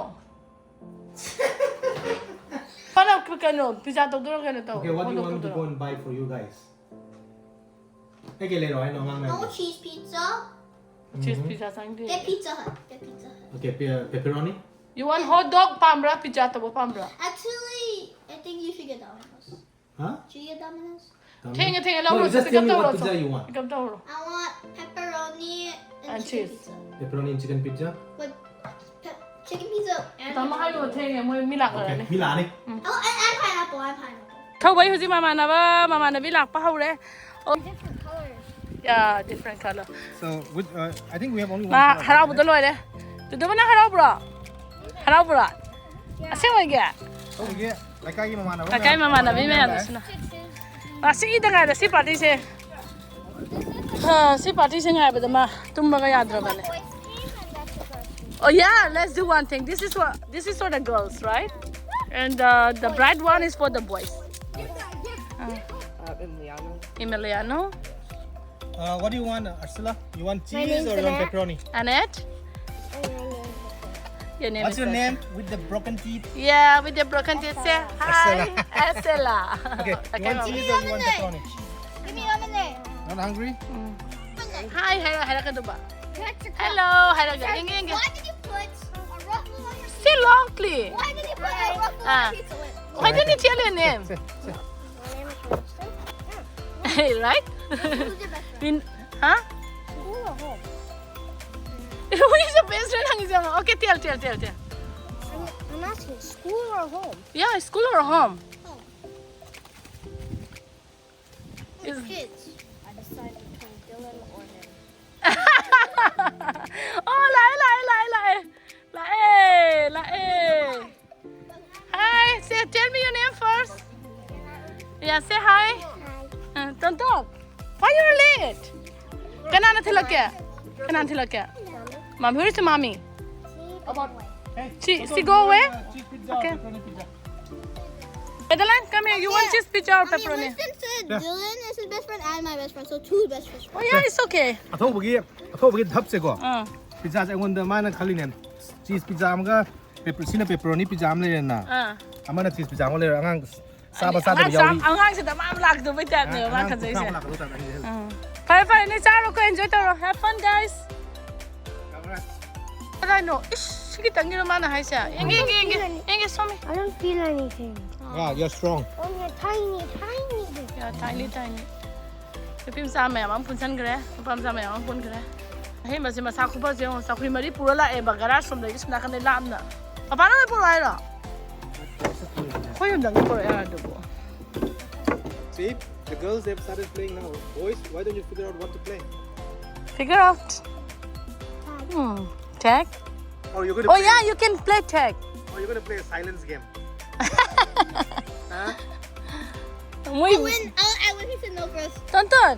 ꯃꯥꯅ ꯀꯩꯅꯣ, pizza ꯇꯧꯗꯣꯏꯔꯣ ꯀꯩꯅꯣ ꯇꯧ? Okay, what do you want me to go and buy for you guys? ꯀꯩ ꯀꯩ ꯂꯩꯔꯣ ꯍꯥꯏꯅꯣ ꯑꯉꯥꯡ I want ꯅꯪꯒꯤ? Cheese pizza. Cheese ꯎꯝ꯫ Pizza ꯆꯥꯅꯤꯡꯗꯦ꯫ Get Pizza Hut. Get Pizza Hut. Okay, pe-, pepperoni? You want hot dog ꯄꯥꯝꯕ꯭ꯔꯥ? Pizza ꯇꯧꯕ ꯄꯥꯝꯕ꯭ꯔꯥ? Actually, I think you should get Domino's. Huh? Should you get Domino's? Domino's? ꯊꯦꯡꯉꯦ, ꯊꯦꯡꯉꯦ, no, ꯂꯧꯔꯣ, just pick up tell me what ꯇꯧꯔꯣ, pizza you want. Pick up ꯇꯧꯔꯣ꯫ I want pepperoni and And chicken cheese. Pizza. Pepperoni and chicken pizza? But pe-, chicken pizza and ꯇꯥꯃꯣ ꯍꯥꯏꯌꯣ, pepperoni. ꯊꯦꯡꯉꯦ, ꯃꯣꯏ ꯃꯤ ꯂꯥꯛꯅꯔꯅꯤ꯫ Okay, ꯃꯤ ꯂꯥꯛꯑꯅꯤ꯫ ꯎꯝ꯫ Oh, and, and pineapple, and pineapple. ꯊꯧꯕꯩ ꯍꯧꯖꯤꯛ ꯃꯃꯥꯟꯅꯕ, ꯃꯃꯥꯟꯅꯕꯤ ꯂꯥꯛꯄ ꯍꯧꯔꯦ꯫ ꯑꯣ꯫ Different colors. Yeah, different color. So, which, uh, I think we have only one ꯃꯥ color, ꯍꯔꯥꯎꯕꯗ right? ꯂꯣꯏꯔꯦ꯫ ꯇꯨꯗꯕ ꯅꯪ ꯍꯔꯥꯎꯕ꯭ꯔꯣ? ꯍꯔꯥꯎꯕ꯭ꯔꯣ? ꯑꯁꯦꯡꯕꯒꯤ? ꯑꯩꯈꯣꯏꯒꯤ ꯂꯩꯀꯥꯏꯒꯤ ꯃꯃꯥꯟꯅꯕ ꯂꯩꯀꯥꯏ ꯃꯌꯥꯝ, ꯃꯃꯥꯟꯅꯕꯤ ꯃꯌꯥꯝ ꯃꯌꯥꯝꯁꯤꯅ꯫ ꯂꯥꯛꯑꯦ꯫ ꯑꯁꯤꯒꯤꯗ ꯉꯥꯏꯔꯦ ꯁꯤ partyꯁꯦ꯫ ꯍꯥ, ꯁꯤ partyꯁꯦ ꯉꯥꯏꯕꯗ ꯃꯥ ꯇꯨꯝꯕꯒ ꯌꯥꯗ꯭ꯔꯕꯅꯦ꯫ Oh yeah, let's do one thing. This is for, this is for the girls, right? And uh, the bright one is for the boys. Uh, Emiliano. Emiliano. Uh, what do you want, Ursula? You want My cheese name's or you want Annette. Pepperoni? Annette, your name What's is your what? Name with the broken teeth? Yeah, with the broken teeth. Say hi, Ursula. Okay, you want cheese or you want pepperoni? Give me lemonade. Not hungry? Hi, hello, hello, hello. That's a Hello, hello. Yenge, yenge. Why did you put a ruffle on your Still long, please. Why did you put a ruffle Ah. on your pizza? Wait. Why didn't you tell your name? Sit, sit. My name is Winston. Right? Who's your best friend? Bin, huh? School or home? Who is your best friend? Hang on. Okay, tell, tell, tell, tell. I'm, I'm asking, school or home? Yeah, school or home? Is- Kids. I decided between Dylan or him. Oh, lae, lae, lae, lae. Lae, lae. Hi, say, tell me your name first. Yeah, say hi. Uh, Tonton, why you're late? Kanana thilake? Kanana thilake? Mom, where is the mommy? How about, hey, She- Toto, she you go away? want, uh, cheese pizza or Okay. Pepperoni pizza? Madeline, come here. You want cheese pizza or I mean, pepperoni? Winston said Yeah. Dylan is his best friend and my best friend, so two best friends. Oh, yeah, it's okay. ꯑꯊꯧꯕꯒꯤ ꯑꯊꯧꯕꯒꯤ ꯙꯞꯁꯦꯀꯣ ꯑꯥ. ꯄꯤꯖꯥꯁꯦ ꯑꯩꯉꯣꯟꯗ ꯃꯥꯅ ꯈꯜꯂꯤꯅꯦ ꯆꯤꯁ pizza ꯑꯃꯒ pepper- ꯁꯤꯅ pepperoni pizza ꯑꯃ ꯂꯩꯔꯦꯅ ꯑꯥ. ꯑꯃꯅ ꯆꯤꯁ pizza ꯑꯃ ꯂꯩꯔꯦ ꯑꯉꯥꯡ ꯆꯥꯕ ꯑꯉꯥꯡ ꯆꯥꯗꯕ ꯆꯥ- ꯌꯥꯎꯔꯤ ꯑꯉꯥꯡꯁꯤꯗ ꯃꯥ ꯂꯥꯛꯇꯕꯩ ꯇꯥꯏꯞꯅꯦꯕ ꯃꯥ ꯑꯉꯥꯡ ꯈꯟꯖꯩꯁꯦ. ꯆꯥꯕ ꯂꯥꯛꯀꯗꯧ ꯇꯥꯏꯞꯅꯦ ꯑꯩꯁꯦ꯫ ꯎꯝ. ꯐꯔꯦ ꯐꯔꯦ ꯅꯣꯏ ꯆꯥꯔꯣꯀꯣ enjoy ꯇꯧꯔꯣ have fun guys. ꯀꯗꯥꯏꯅꯣ ꯏꯁ ꯁꯤ ꯈꯤꯇꯪꯒꯤꯔꯣ ꯃꯥꯅ ꯍꯥꯏꯁꯦ ꯌꯦꯡꯒꯦ ꯌꯦꯡꯒꯦ ꯌꯦꯡꯒꯦ ꯌꯦꯡꯒꯦ ꯁꯣꯝꯃꯤ. I don't feel anything. Yeah, you're strong. Only a tiny, tiny bit. Yeah, tiny tiny. ꯅꯨꯄꯤ ꯃꯆꯥ ꯃꯌꯥꯝ ꯑꯃ ꯄꯨꯟꯁꯟꯈ꯭ꯔꯦ ꯅꯨꯄꯥ ꯃꯆꯥ ꯃꯌꯥꯝ ꯑꯃ ꯄꯨꯟꯈ꯭ꯔꯦ꯫ ꯑꯍꯦꯟꯕꯁꯦ ꯃꯁꯥ ꯈꯨꯐꯁꯦ ꯌꯦꯡꯉꯣ ꯆꯧꯀ꯭ꯔꯤ ꯃꯔꯤ ꯄꯨꯔ ꯂꯥꯛꯑꯦꯕ garage ꯔꯣꯝꯗꯒꯤ ꯁꯣꯝ ꯅꯥꯀꯟꯗꯩ ꯂꯥꯞꯅ꯫ ꯄꯄꯥꯅ ꯂꯣꯏ ꯄꯨꯔꯛꯑꯣ ꯍꯥꯏꯔꯣ? ꯑꯩꯈꯣꯏ ꯌꯨꯝꯗꯪꯗꯤ ꯄꯨꯔꯛꯑꯦ ꯑꯗꯨꯕꯨ꯫ See, the girls they've started playing now. Boys, why don't you figure out what to play? Figure out. Hmm. Tag. Or you're gonna Oh play, yeah, you can play tag. Or you're gonna play a silence game. Huh? ꯃꯣꯏ Win. I, I want you to know first. ꯇꯣꯟꯇꯣꯟ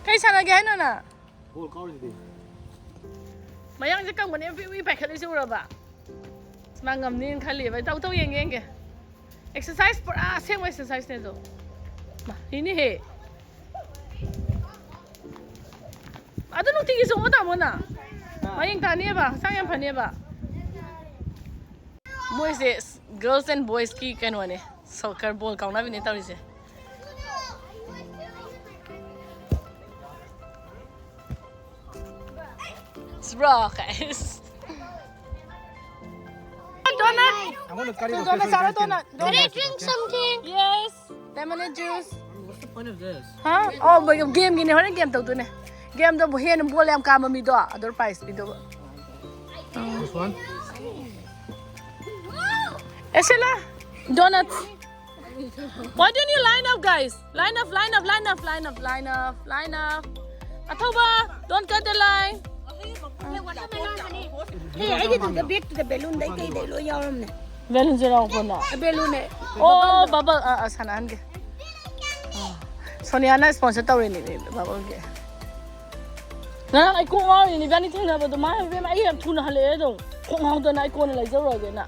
ꯀꯩ ꯁꯥꯟꯅꯒꯦ ꯍꯥꯏꯅꯣ ꯅꯪ? Ball ꯀꯥꯎꯔꯤꯁꯤꯗꯤ꯫ ꯃꯌꯥꯡꯁꯦ ꯀꯪꯕꯅꯦ ꯄꯤꯛ ꯄꯤꯛ ꯄꯥꯏꯈꯠꯂꯤꯁꯦ ꯎꯔꯕ? ꯃꯥ ꯉꯝꯅꯤꯅ ꯈꯜꯂꯤꯕ ꯇꯧ ꯇꯧ ꯌꯦꯡꯒꯦ ꯌꯦꯡꯒꯦ꯫ Exercise ꯄꯨꯔꯥ ꯑꯁꯦꯡꯕ exercise ꯅꯦ ꯑꯗꯣ꯫ ꯃꯥ, ꯍꯤꯅꯦꯍꯦ꯫ ꯑꯗꯨ ꯅꯨꯡꯇꯤꯒꯤ ꯆꯣꯡꯕ ꯇꯥꯃꯣꯅ꯫ ꯃꯌꯦꯡ ꯇꯥꯅꯦꯕ, ꯍꯛꯆꯥꯡ ꯌꯥꯝ ꯐꯅꯦꯕ꯫ ꯃꯣꯏꯁꯦ girls and boys ꯀꯤ ꯀꯩꯅꯣꯅꯦ, soccer ball ꯀꯥꯎꯅꯕꯤꯅꯦ ꯇꯧꯔꯤꯁꯦ꯫ Bro, guys. Donut. I want to carry the Donut, special Sarah, item. Donut. Can I drink something? Yes. Lemon juice. What's the point of this? Huh? Oh, game ꯒꯤꯅꯦ, ꯍꯣꯔꯦꯟ game ꯇꯧꯗꯣꯏꯅꯦ. Game ꯗꯕꯨ ꯍꯦꯟꯅ ball ꯌꯥꯝ ꯀꯥꯝꯕ ꯃꯤꯗꯣ ꯑꯗꯨ prize ꯄꯤꯗꯧꯕ. This one? Esela, donuts. Why don't you line up, guys? Line up, line up, line up, line up, line up, line up. Athoba, don't cut the line. Hey, ꯑꯩꯒꯤꯗꯨꯗ ꯕꯦꯛꯇꯨꯗ ꯕꯦꯂꯨꯟꯗꯩ ꯀꯩꯗꯩ ꯂꯣꯏ ꯌꯥꯎꯔꯝꯅꯦ꯫ Balloon ꯁꯦ ꯂꯥꯎ ꯀꯣꯟꯅ. ꯕꯦꯂꯨꯟꯅꯦ꯫ ꯑꯣ, bubble. ꯑꯥ, ꯑꯥ, ꯁꯥꯟꯅꯍꯟꯒꯦ. ꯑꯥ. ꯁꯣꯅꯤꯌꯥꯅ sponsor ꯇꯧꯔꯤꯅꯦ bubble ꯒꯤ. ꯉꯔꯥꯡ ꯑꯩ ꯀꯣꯛ ꯉꯥꯎꯔꯤꯅꯦ, ꯏꯕꯥꯅꯤ ꯊꯦꯡꯅꯕꯗꯣ꯫ ꯃꯥ ꯏꯕꯦꯝꯃ, ꯑꯩ ꯌꯥꯝ ꯊꯨꯅ ꯍꯜꯂꯛꯑꯦ ꯑꯗꯨꯝ꯫ ꯀꯣꯛ ꯉꯥꯎꯗꯅ ꯑꯩ ꯀꯣꯟꯅ ꯂꯩꯖꯧꯔꯒꯦꯅ꯫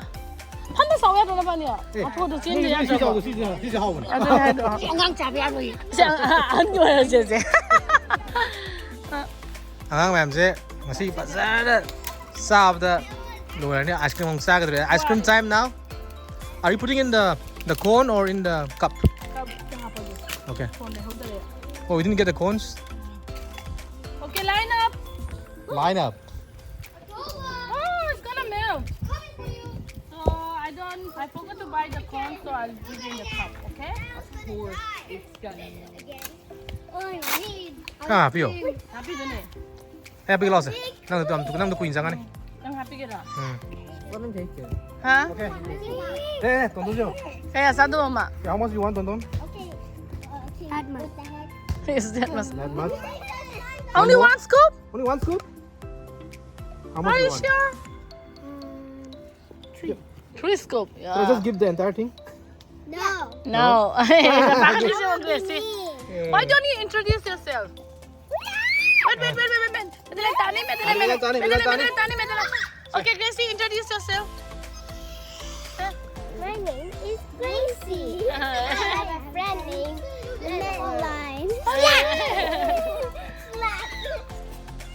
ꯐꯝꯕ ꯁꯥꯎ ꯌꯥꯗ꯭ꯔꯣ ꯅꯕꯥꯅꯤ? ꯃꯊꯣꯡꯗꯣ ꯆꯦꯟꯗ ꯁꯤ ꯌꯥꯗ꯭ꯔꯕꯣ? ꯁꯥꯎꯗꯣ ꯁꯤꯁꯦ ꯁꯤꯁꯦ ꯍꯥꯎꯕꯅꯦ꯫ ꯑꯗꯨꯅꯦ ꯍꯥꯏꯗꯣ꯫ ꯑꯉꯥꯡ ꯆꯥꯕ ꯌꯥꯔꯣꯏꯌꯦ꯫ ꯁꯤ ꯑꯉꯥꯡ ꯑꯍꯟꯒꯤ ꯑꯣꯏꯔꯁꯦ ꯁꯦ꯫ ꯑꯉꯥꯡ ꯃꯌꯥꯝꯁꯦ ꯉꯁꯤ ꯐꯖꯅ ꯆꯥꯕꯗ ꯂꯣꯏꯔꯅꯤ꯫ Ice cream ꯑꯃꯨꯛ ꯆꯥꯒꯗꯧꯔꯦ꯫ Ice cream time now. Are you putting in the the cone or in the cup? Okay. Oh, we didn't get the cones. Okay, line up. Line up. Oh, it's gonna melt. So I don't, I forgot to buy the corn, so I'll give you in the cup, okay? Of course, it's gonna melt. ꯀꯥ ꯍꯥꯞꯄꯤꯌꯣ꯫ ꯍꯥꯞꯄꯤꯗꯨꯅꯦ꯫ ꯑꯩ ꯍꯥꯞꯄꯤꯒꯦ ꯂꯥꯎꯁꯦ꯫ ꯅꯪꯗꯣ ꯌꯥꯝ ꯅꯪꯗꯣ ꯀꯨꯏꯅ ꯆꯪꯉꯅꯤ꯫ ꯅꯪ ꯍꯥꯞꯄꯤꯒꯦꯔꯥ? ꯎꯝ꯫ ꯍꯥ? ꯑꯦ, ꯑꯦ, ꯇꯣꯟꯗꯣꯟꯁꯨ꯫ ꯀꯌꯥ ꯆꯥꯗꯧꯕ ꯑꯃ? How much you want, ꯇꯣꯟꯗꯣꯟ? That much. Is that much? That much? Only one scoop? Only one scoop? How much Are you you want? Sure? Three. Three scoop. Should I just Yeah. Give the entire thing? No. No. Gracie. Why don't you introduce yourself? Wait, wait, wait, wait, wait. Madeline, Tani, Madeline, Madeline, Madeline, Tani, Madeline. Okay, Gracie, introduce yourself. My name is Gracie. I have a friend named Madeline. Yeah.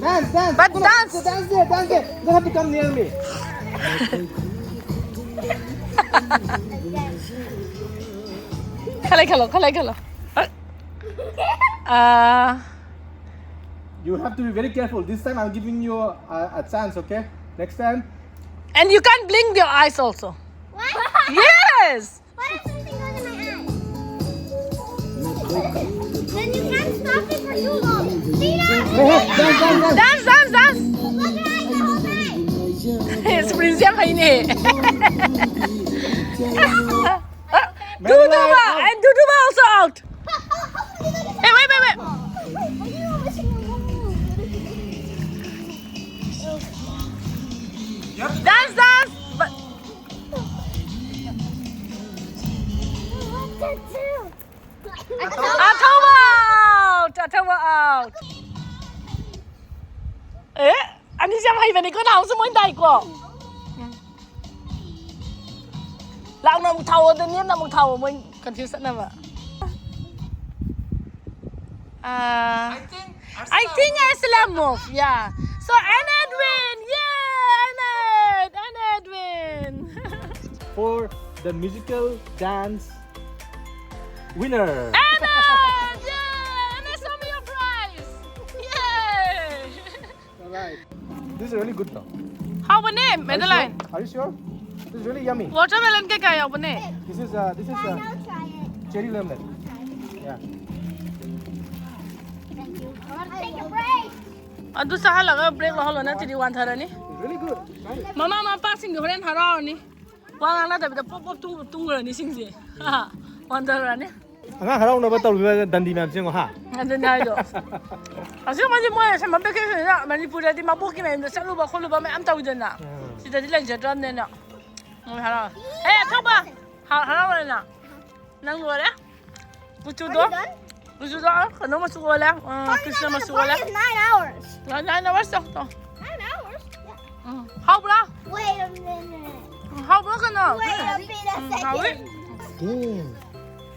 Dance, dance. But come on. Dance. Dance there, dance there. You don't have to come near me. Khalai khalo, khalai khalo. Uh, you have to be very careful. This time I'm giving you a, a chance, okay? Next time. And you can't blink your eyes also. What? Yes. What if something goes in my eye? Then you can't stop it for too long. Hey, hey, dance, dance, dance. Dance, dance, dance. Close your eyes the whole time. Spring siang hai ne. Duduba and Duduba also out. Hey, wait, wait, wait. Dance, dance. But Athawa out! Athawa out! Eh? Ani siya mahiba ni ko na, usa mo yung dai ko. Launa mo tawo din yan, na mo tawo mo yung confuse na ba? Ah, I think I think Ursula move, yeah. So, Anna Edwin! Yeah, Anna Ed! Anna Edwin! For the musical dance winner. Anna! Yeah! Anna, show me your prize! Yay! All right. This is really good though. How ba ne, Madeline? Are you sure? This is really yummy. Watermelon ke kaya ba ne? This is uh, this is uh, cherry lemon. Yeah. Thank you. I want to take a break. Adu sa halaga break lo halo na tiri one thara ni. It's really good. Try it. Mama, mama, passing the horen hara ni. Wang ana da pop pop tung tung ni sing je. One thara ni. ꯑꯉꯥꯡ ꯍꯔꯥꯎꯅꯕ ꯇꯧꯔꯤꯕ ꯗꯟꯗꯤ ꯃꯌꯥꯝꯁꯦ ꯌꯦꯡꯉꯣ ꯍꯥ꯫ ꯑꯗꯨꯅꯦ ꯍꯥꯏꯗꯣ꯫ ꯑꯁꯦꯡꯕꯗꯤ ꯃꯣꯏ summer vacationꯗ ꯃꯅꯤꯄꯨꯔꯗꯗꯤ ꯃꯕꯣꯛꯀꯤ ꯃꯌꯨꯝꯗ ꯆꯠꯂꯨꯕ ꯈꯣꯠꯂꯨꯕ ꯃꯌꯥꯝ ꯇꯧꯗꯅ꯫ ꯎꯝ꯫ ꯁꯤꯗꯗꯤ ꯂꯩꯖꯗ꯭ꯔꯕꯅꯤꯅ꯫ ꯃꯣꯏ ꯍꯔꯥꯎ-, ꯑꯦ, ꯊꯧꯕ! ꯍ-, ꯍꯔꯥꯎꯔꯦꯅ꯫ ꯅꯪ ꯂꯣꯏꯔꯦ? ꯀꯨꯆꯨꯗꯣ? Are you done? ꯀꯨꯆꯨꯗꯣ, ꯑ, ꯀꯩꯅꯣ ꯃꯆꯨ ꯑꯣꯜꯂꯦ꯫ ꯑ, Party ꯀ꯭ꯔꯤꯁꯅ night, ꯃꯆꯨ ꯑꯣꯜꯂꯦ꯫ Party is nine hours. Nine, nine hours ꯇꯧ, ꯇꯧ꯫ Nine hours? Yeah. ꯎꯝ꯫ ꯍꯥꯎꯕ꯭ꯔꯥ? Wait a minute. ꯎꯝ, ꯍꯥꯎꯕ꯭ꯔꯥ ꯀꯩꯅꯣ? Wait a minute, ꯎꯝ, ꯍꯥꯎꯋꯤ꯫ Second. Game.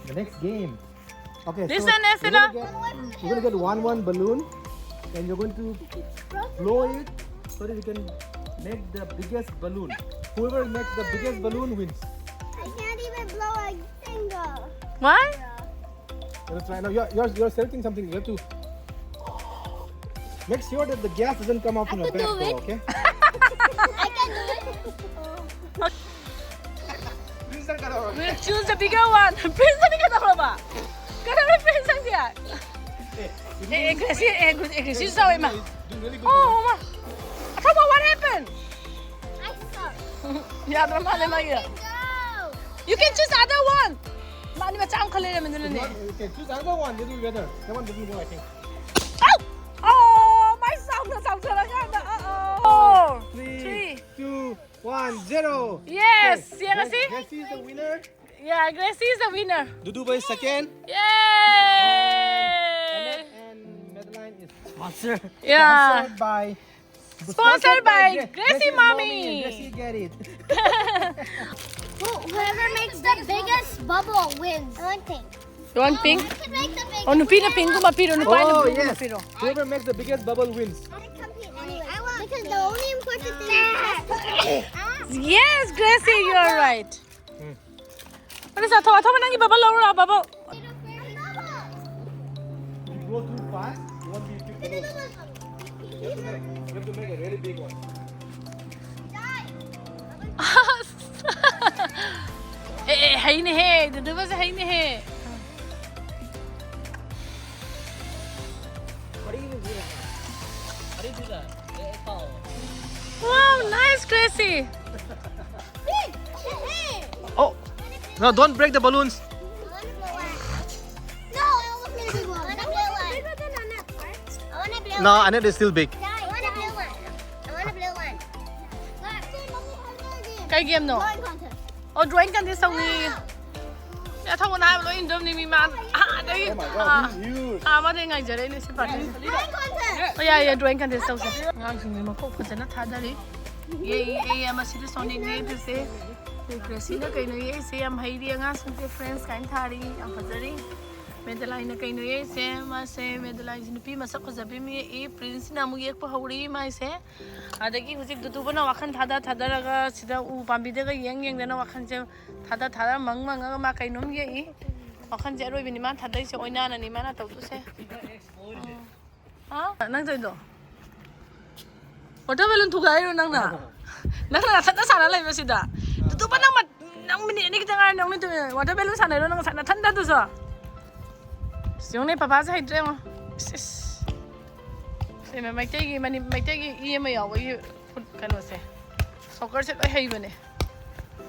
The next game. Okay, so listen, listen we're gonna up. Get, we're gonna get one one balloon. And you're going to blow it so that you can make the biggest balloon. Whoever makes the biggest balloon wins. I can't even blow a single. Why? Let's try now. You're, you're, you're selecting something. You have to make sure that the gas doesn't come out from your can do back door, it. Okay? I can do it. Please don't cut out. We'll choose the bigger one. Prince, hindi ka na ba? Ka na may Prince ang diyan. Eh, eh, Gracie, eh, Gracie, eh, Gracie, sorry, ma. Doing really good. Oh, ma. Atama, what happened? I suck. Yeah, drama na lang yun. Go. You can choose other one. Ma, ano ba, saan ka lang naman doon eh? Okay, choose another one. This will be better. That one doesn't go, I think. Oh! Oh, my sound na sound talaga na. Oh, Three, three. two, one, zero. Yes, yan Grace- kasi. Gracie is the winner. Yeah, Gracie is the winner. Duduba is second. Yay! And Madeline is sponsored. Yeah. Sponsored by. Sponsored by Gra- Gracie Gracie's Mommy. And Gracie get it. Who, whoever makes the biggest bubble wins. One thing. You want pink? I can make the biggest. Oh, no, pino, pink, mapiro, no, Oh pino, yes. Pino. Whoever makes the biggest bubble wins. I compete anyway. Because the only important thing is Yes, Gracie, you are right. Ano sa to? Atama nang ibabalaw na babo. If you blow too fast, you won't be picked. You have to make, you have to make a really big one. Eh, eh, hay ni he. Duduba sa hay ni he. How do you even do that? How do you do that? Eh, eh, oh. Wow, nice, Gracie. Oh, no! Don't break the balloons. No, I almost made a big one. I want to blow one. I want to blow No, Annette is still big. I want to blow one. I want to blow one. Kay game no. Drawing contest. Oh, drawing contest sa wi. Ya thaw na lo indom ni mi man. Ah, dai. Oh my Ah. God, this is huge. Ah, ma dai ngai jare ni si pa. Drawing contest. Oh, yeah, yeah, drawing contest sa. Ngang sing ni ma ko ko na tha da ri. Ye, ye, ye, ma si so ni ni de se. Ye, Gracie na kai no ye se am hai ri ngang sing de friends kan tha ri. Am pa jare. ꯃꯦꯗꯂꯥꯏꯟꯅ ꯀꯩꯅꯣ ꯌꯦꯛꯏꯁꯦ? ꯃꯥꯁꯦ, ꯃꯦꯗꯂꯥꯏꯟꯁꯦ ꯅꯨꯄꯤ ꯃꯁꯛ ꯐꯖꯕꯤ ꯑꯃ ꯌꯦꯛꯏ꯫ ꯄ꯭ꯔꯤꯟꯁꯁꯤꯅ ꯑꯃꯨꯛ ꯌꯦꯛꯄ ꯍꯧꯔꯤ ꯃꯥꯏꯁꯦ꯫ ꯑꯗꯒꯤ ꯍꯧꯖꯤꯛ ꯗꯨꯗꯨꯕꯅ ꯋꯥꯈꯜ ꯊꯥꯗ ꯊꯥꯗꯔꯒ ꯁꯤꯗ ꯎ ꯄꯥꯝꯕꯤꯗꯒ ꯌꯦꯡ ꯌꯦꯡꯗꯅ ꯋꯥꯈꯜꯁꯦ ꯊꯥꯗ ꯊꯥꯗ ꯃꯪ ꯃꯪꯉꯒ ꯃꯥ ꯀꯩꯅꯣꯝ ꯌꯦꯛꯏ꯫ ꯋꯥꯈꯜꯁꯦ ꯑꯔꯣꯏꯕꯤꯅꯤ ꯃꯥꯅ ꯊꯥꯗꯩꯁꯦ, ꯑꯣꯏꯅꯥꯅꯅꯤ ꯃꯥꯅ ꯇꯧꯗꯣꯏꯁꯦ꯫ ꯍꯥ? ꯅꯪ ꯇꯧꯔꯤꯗꯣ? ꯋꯥꯇꯔ ꯕꯦꯂꯨꯟ ꯊꯨꯒꯥꯏꯔꯤꯔꯣ ꯅꯪꯅ? ꯅꯪꯅ ꯅꯊꯟꯇ ꯁꯥꯟꯅ ꯂꯩꯕ ꯁꯤꯗ? ꯗꯨꯗꯨꯕ, ꯅꯪ ꯃꯠ-, ꯅꯪ ꯃꯤꯅꯤꯠ ꯑꯅꯤ ꯈꯤꯇꯪ ꯉꯥꯏꯔꯦ, ꯅꯪ ꯃꯤꯠ ꯇꯨꯝꯃꯦ꯫ ꯋꯥꯇꯔ ꯕꯦꯂꯨꯟ ꯁꯥꯟꯅꯩꯔꯣ ꯅꯪ ꯉꯁꯥꯏ ꯅꯊꯟꯇ ꯑꯗꯨꯁꯨ? ꯑꯁ, ꯌꯦꯡꯉꯨꯅꯦ, ꯄꯄꯥꯁꯦ ꯍꯩꯇ꯭ꯔꯦ ꯌꯦꯡꯉꯣ꯫ ꯏꯁ, ꯏꯁ꯫ ꯁꯤ ꯃ-, ꯃꯩꯇꯩꯒꯤ, ꯃꯅꯤ-, ꯃꯩꯇꯩꯒꯤ ꯏ ꯑꯃ ꯌꯥꯎꯕꯒꯤ ꯐꯨꯠ ꯀꯩꯅꯣꯁꯦ꯫ ꯁꯣꯀꯔꯁꯦ ꯂꯣꯏ ꯍꯩꯕꯅꯦ꯫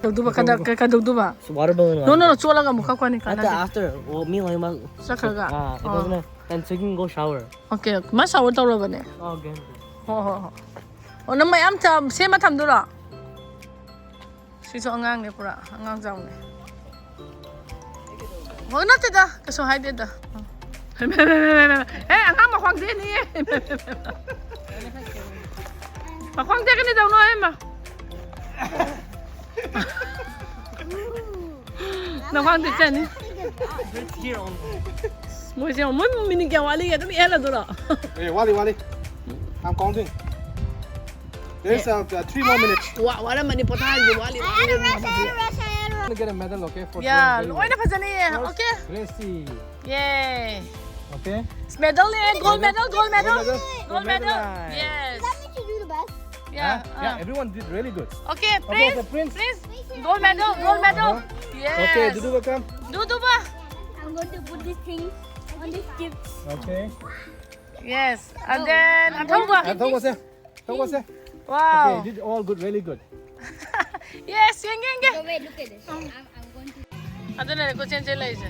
ꯀꯩꯗꯧꯗꯨꯕ? ꯀꯗ-, ꯀꯩ-, ꯀꯩꯗꯧꯗꯨꯕ? It's water balloon. No, no, no, ꯆꯣꯠꯂꯒ ꯑꯃꯨꯛ ꯀꯛꯄꯅꯤ, ꯅꯠꯇꯦ, ꯀꯥꯟꯅꯗꯦ꯫ After, well, me and my ꯆꯠꯈ꯭ꯔꯒ? Ah, it ꯑꯣ꯫ Doesn't, and so you can go shower. Okay, ꯃꯥ shower ꯇꯧꯔꯕꯅꯦ? Oh, okay. ꯍꯣ, ꯍꯣ, ꯍꯣ꯫ ꯑꯣ, ꯅꯪ ꯃꯌꯥꯝ ꯆꯥ-, ꯁꯦꯝꯃ ꯊꯝꯗꯣꯏꯔꯣ? ꯁꯤꯁꯨ ꯑꯉꯥꯡꯅꯦ ꯄꯨꯔꯥ, ꯑꯉꯥꯡ ꯆꯥꯎꯅꯦ꯫ ꯑꯣ, ꯅꯠꯇꯦꯗ, ꯀꯩꯁꯨ ꯍꯥꯏꯗꯦꯗ꯫ ꯍꯦ, ꯑꯉꯥꯡ ꯃꯈꯣꯡ ꯊꯦꯛꯅꯤꯌꯦ꯫ ꯃꯈꯣꯡ ꯊꯦꯛꯀꯅꯤ ꯇꯧꯅꯣ, ꯍꯦ, ꯃꯥ꯫ ꯅꯈꯣꯡ ꯊꯦꯛꯆꯅꯤ꯫ It's here only. ꯃꯣꯏꯁꯦ ꯌꯦꯡꯉꯣ, ꯃꯣꯏ ꯃꯤꯅꯤꯠ ꯀꯌꯥ ꯋꯥꯠꯂꯤꯒꯦ? ꯑꯗꯨꯝ ꯏꯍꯜꯂꯗꯣꯏꯔꯣ? Hey, wali, wali. I'm counting. There's, uh, uh, three more minutes. ꯋꯥ-, ꯋꯥꯔꯝꯃꯅꯤ, ꯄꯣꯊꯥꯔꯁꯤ, ꯋꯥꯠꯂꯤ, ꯋꯥꯠꯂꯤ, ꯋꯥꯠꯂꯤ꯫ Gonna get a medal, okay, for ꯌꯥ, doing very ꯂꯣꯏꯅ well. ꯐꯖꯅ ꯌꯦ꯫ First, okay. Gracie. Yay. Okay. Medal ꯅꯦ, gold medal, gold medal. Gold medal. Gold medal. Yes. Is that mean to do the best? Yeah, yeah, uh. Everyone did really good. Okay, okay, Prince, so Prince, Prince, gold medal, gold medal. Uh-huh. Yes. Okay, Duduba, come. Duduba. I'm going to put this thing on this gift. Okay. Yes, and then Anthongwa. Anthongwa, sir. Anthongwa, sir. Wow. Okay, you did all good, really good. Yes, ꯌꯦꯡꯒꯦ, ꯌꯦꯡꯒꯦ. So wait, look at this. I'm, I'm going to ꯑꯗꯨꯅꯅꯦ ꯀꯣꯏꯆꯦꯟ ꯆꯦꯜꯂꯛꯏꯁꯦ꯫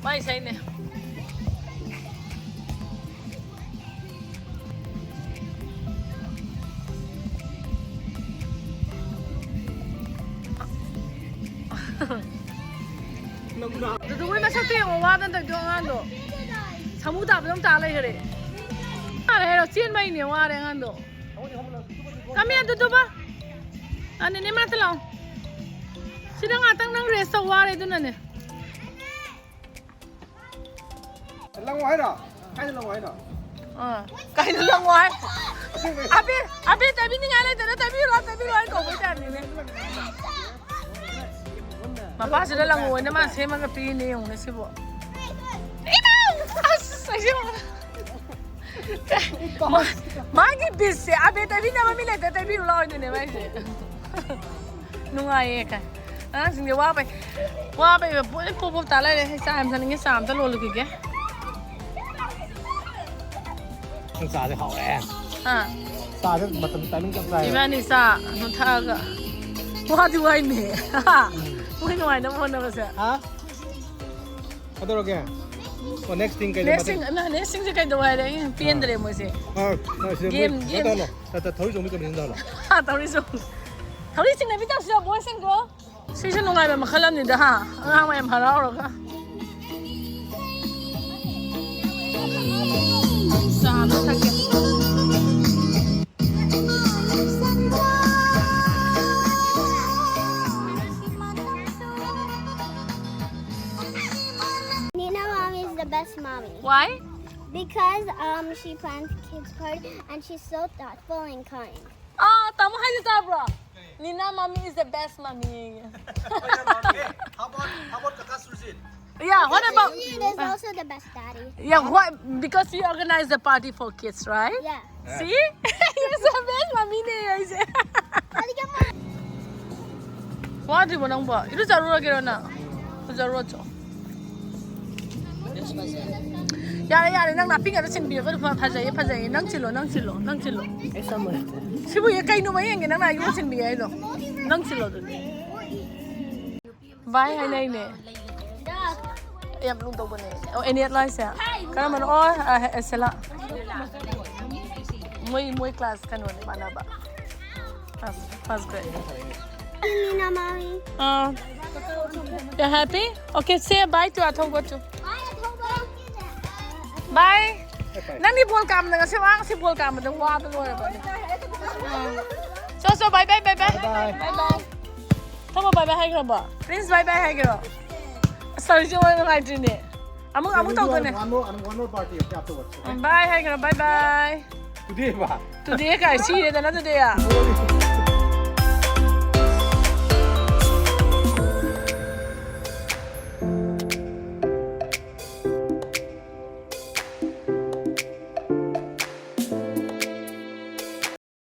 ꯃꯥꯏ ꯏꯁꯩꯅꯦ꯫ ꯗꯨꯗꯨ ꯃꯣꯏ ꯃꯁꯛꯇꯣ ꯌꯦꯡꯉꯣ, ꯋꯥꯗꯅ ꯇꯧꯗꯣ ꯑꯉꯥꯡꯗꯣ꯫ ꯁꯥꯃꯨ ꯇꯥꯕꯗꯧ ꯇꯥ ꯂꯩꯈꯔꯦ꯫ ꯋꯥꯔꯦ ꯍꯥꯏꯔꯣ, ꯆꯦꯟꯕꯩꯅꯦ, ꯋꯥꯔꯦ ꯑꯉꯥꯡꯗꯣ꯫ ꯀꯝꯃꯦ ꯑꯗꯨꯗꯨꯕ꯫ ꯑ, ꯅꯦꯅꯦ ꯃꯅꯥꯛꯇ ꯂꯥꯛꯑꯣ꯫ ꯁꯤꯗ ꯉꯥꯛꯇꯪ ꯅꯪ rest ꯇꯧ, ꯋꯥꯔꯦ ꯑꯗꯨꯅꯅꯦ꯫ ꯂꯪꯉꯣ ꯍꯥꯏꯔꯣ? ꯀꯥꯏꯗ ꯂꯪꯉꯣ ꯍꯥꯏꯅꯣ? ꯑꯥ, ꯀꯥꯏꯗ ꯂꯪꯉꯣ ꯍꯥꯏ? ꯑꯕꯦ, ꯑꯕꯦ, ꯇꯥꯕꯤꯅꯤꯡꯉꯥꯏ ꯂꯩꯇꯅ ꯇꯥꯕꯤꯔꯣ, ꯇꯥꯕꯤꯔꯣ ꯍꯥꯏ ꯀꯧꯕꯩ ꯇꯥꯏꯞꯅꯤꯅꯦ꯫ ꯃꯄꯥꯁꯤꯗ ꯂꯪꯉꯣꯅ ꯃꯥ ꯁꯦꯝꯃꯒ ꯄꯤꯔꯤꯅꯦ, ꯌꯦꯡꯉꯨꯅꯦ ꯁꯤꯕꯨ꯫ ꯏꯃꯥ! ꯑꯁ, ꯑꯩꯁꯦ ꯃꯥ-, ꯃꯥꯒꯤ ꯕꯤꯠꯁꯦ ꯑꯕꯦ ꯇꯩꯕꯤꯅꯕ ꯃꯤ ꯂꯩꯇ ꯇꯩꯕꯤꯔꯨ ꯂꯥꯛꯑꯣꯏꯗꯣꯏꯅꯦ ꯃꯥꯏꯁꯦ꯫ ꯅꯨꯡꯉꯥꯏꯌꯦ ꯀꯥꯏ꯫ ꯑꯉꯥꯡꯁꯤꯡꯁꯦ ꯋꯥꯕꯩ, ꯋꯥꯕꯩ ꯄꯣꯞ ꯄꯣꯞ ꯇꯥ ꯂꯩꯔꯦ꯫ ꯑꯩ ꯆꯥ ꯌꯥꯝ ꯊꯛꯅꯤꯡꯉꯦ, ꯆꯥ ꯑꯝꯇ ꯂꯣꯜꯂꯨꯈꯤꯒꯦ꯫ ꯅꯪ ꯆꯥꯁꯦ ꯍꯥꯎꯔꯦ꯫ ꯑꯥ꯫ ꯆꯥꯁꯦ ꯃꯇꯝ timing ꯆꯞ ꯆꯥꯏ꯫ ꯏꯕꯥꯅꯤ ꯆꯥ ꯑꯗꯨꯝ ꯊꯛꯑꯒ ꯋꯥꯗꯤ ꯋꯥꯏꯅꯦ꯫ ꯃꯣꯏ ꯅꯨꯡꯉꯥꯏꯅꯕ ꯍꯣꯠꯅꯕꯁꯦ꯫ ꯍꯥ? ꯀꯩꯗꯧꯔꯒꯦ? ꯑꯣ, next thing ꯀꯩꯗꯧ-, next thing, ꯃꯊꯪ? ꯑꯃ, next thingꯁꯦ ꯀꯩꯗꯧ ꯍꯥꯏꯔꯦ? ꯑꯩ ꯄꯦꯟꯗ꯭ꯔꯦ ꯑꯥ꯫ ꯃꯣꯏꯁꯦ꯫ ꯑꯥ, ꯑꯥ, ꯁꯤꯗ ꯃꯣꯏ game, ꯀꯩꯅꯣ game꯫ ꯇꯧꯍꯜꯂꯣ꯫ ꯇ-, ꯇ-, ꯊꯧꯔꯤ ꯆꯣꯡꯕꯤ competition ꯇꯧꯍꯜꯂꯣ꯫ ꯊꯧꯔꯤ ꯆꯣꯡ-, ꯊꯧꯔꯤ ꯆꯤꯡꯅꯕꯤ ꯇꯧꯁꯤꯔꯣ, boys and girl? ꯁꯤꯁꯨ ꯅꯨꯡꯉꯥꯏꯕ ꯃꯈꯜ ꯑꯃꯅꯤꯗ, ꯍꯥ? ꯑꯉꯥꯡ ꯃꯌꯥꯝ ꯍꯔꯥꯎꯔꯒ꯫ ꯆꯥ ꯑꯃ ꯊꯛꯀꯦ꯫ Nina mommy is the best mommy. Why? Because, um, she plans kids party and she's so thoughtful and kind. ꯑꯥ, ꯇꯥꯃꯣ ꯍꯥꯏꯁꯦ ꯇꯥꯕ꯭ꯔꯣ? Nina mommy is the best mommy. Hey, how about, how about Kaka Sujit? Yeah, what about? He is also the best daddy. Yeah, what? Because you organize the party for kids, right? Yeah. See? You're the best mommy ꯅꯦ ꯍꯥꯏꯁꯦ꯫ ꯋꯥꯗ꯭ꯔꯤꯕꯣ ꯅꯪꯕꯣ? ꯏꯔꯨꯖꯔꯨꯔꯒꯦꯔꯣ ꯅꯪ? ꯂꯨꯖꯔꯨꯔꯣ ꯆꯣ꯫ ꯌꯥꯔꯦ, ꯌꯥꯔꯦ, ꯅꯪ ꯅꯥꯄꯤ ꯉꯥꯛꯇ ꯁꯤꯟꯕꯤꯔꯒ ꯐ-, ꯐꯖꯩꯌꯦ, ꯐꯖꯩꯌꯦ꯫ ꯅꯪ ꯁꯤꯜꯂꯣ, ꯅꯪ ꯁꯤꯜꯂꯣ, ꯅꯪ ꯁꯤꯜꯂꯣ꯫ ꯁꯤꯕꯨ ꯌꯦ-, ꯀꯩꯅꯣ ꯃꯌꯦꯡꯒꯦ ꯅꯪꯅ ꯑꯩꯉꯣꯟꯗ ꯁꯤꯟꯕꯤꯒꯦ ꯍꯥꯏꯗꯣ? ꯅꯪ ꯁꯤꯜꯂꯣ ꯑꯗꯨꯗꯤ꯫ ꯚꯥꯏ ꯍꯥꯏꯅꯩꯅꯦ꯫ ꯌꯥꯝ ꯂꯨ ꯇꯧꯕꯅꯦ꯫ ꯑꯣ, ꯑꯦꯅꯤꯌꯠ ꯂꯥꯏꯁꯦ꯫ ꯀꯔꯝꯕꯅꯣ? ꯑꯣ, ꯑ, ꯑꯦꯁꯦꯂꯥ꯫ ꯃꯣꯏ, ꯃꯣꯏ class ꯀꯩꯅꯣꯅꯦ ꯃꯥꯟꯅꯕ꯫ First, first grade. Nina mommy. Ah. You happy? Okay, say bye to ꯑꯊꯧꯕ too. Bye. ꯅꯪꯗꯤ ꯕꯣꯜ ꯀꯥꯝꯕꯗ ꯉꯁꯤ ꯋꯥ, ꯉꯁꯤ ꯕꯣꯜ ꯀꯥꯝꯕꯗ ꯋꯥꯕ ꯂꯣꯏꯔꯕꯅꯦ꯫ ꯑꯥ꯫ So, so, bye, bye, bye, bye. Bye, bye. Bye, bye. ꯊꯧꯕ bye, bye ꯍꯥꯏꯈ꯭ꯔꯕꯣ? Prince bye, bye ꯍꯥꯏꯈ꯭ꯔꯣ? ꯑꯁ, ꯇꯧꯔꯤꯁꯦ ꯋꯥ ꯅꯨꯡꯉꯥꯏꯇ꯭ꯔꯤꯅꯦ꯫ ꯑꯃꯨꯛ ꯑꯃꯨꯛ ꯇꯧꯗꯣꯏꯅꯦ꯫ One more, one more party afterwards. Okay? ꯕꯥꯏ ꯍꯥꯏꯈ꯭ꯔꯣ, bye bye. Today, ba? Today ꯀꯥꯏ ꯁꯤꯔꯦꯗꯅ ꯑꯗꯨꯗꯤ꯫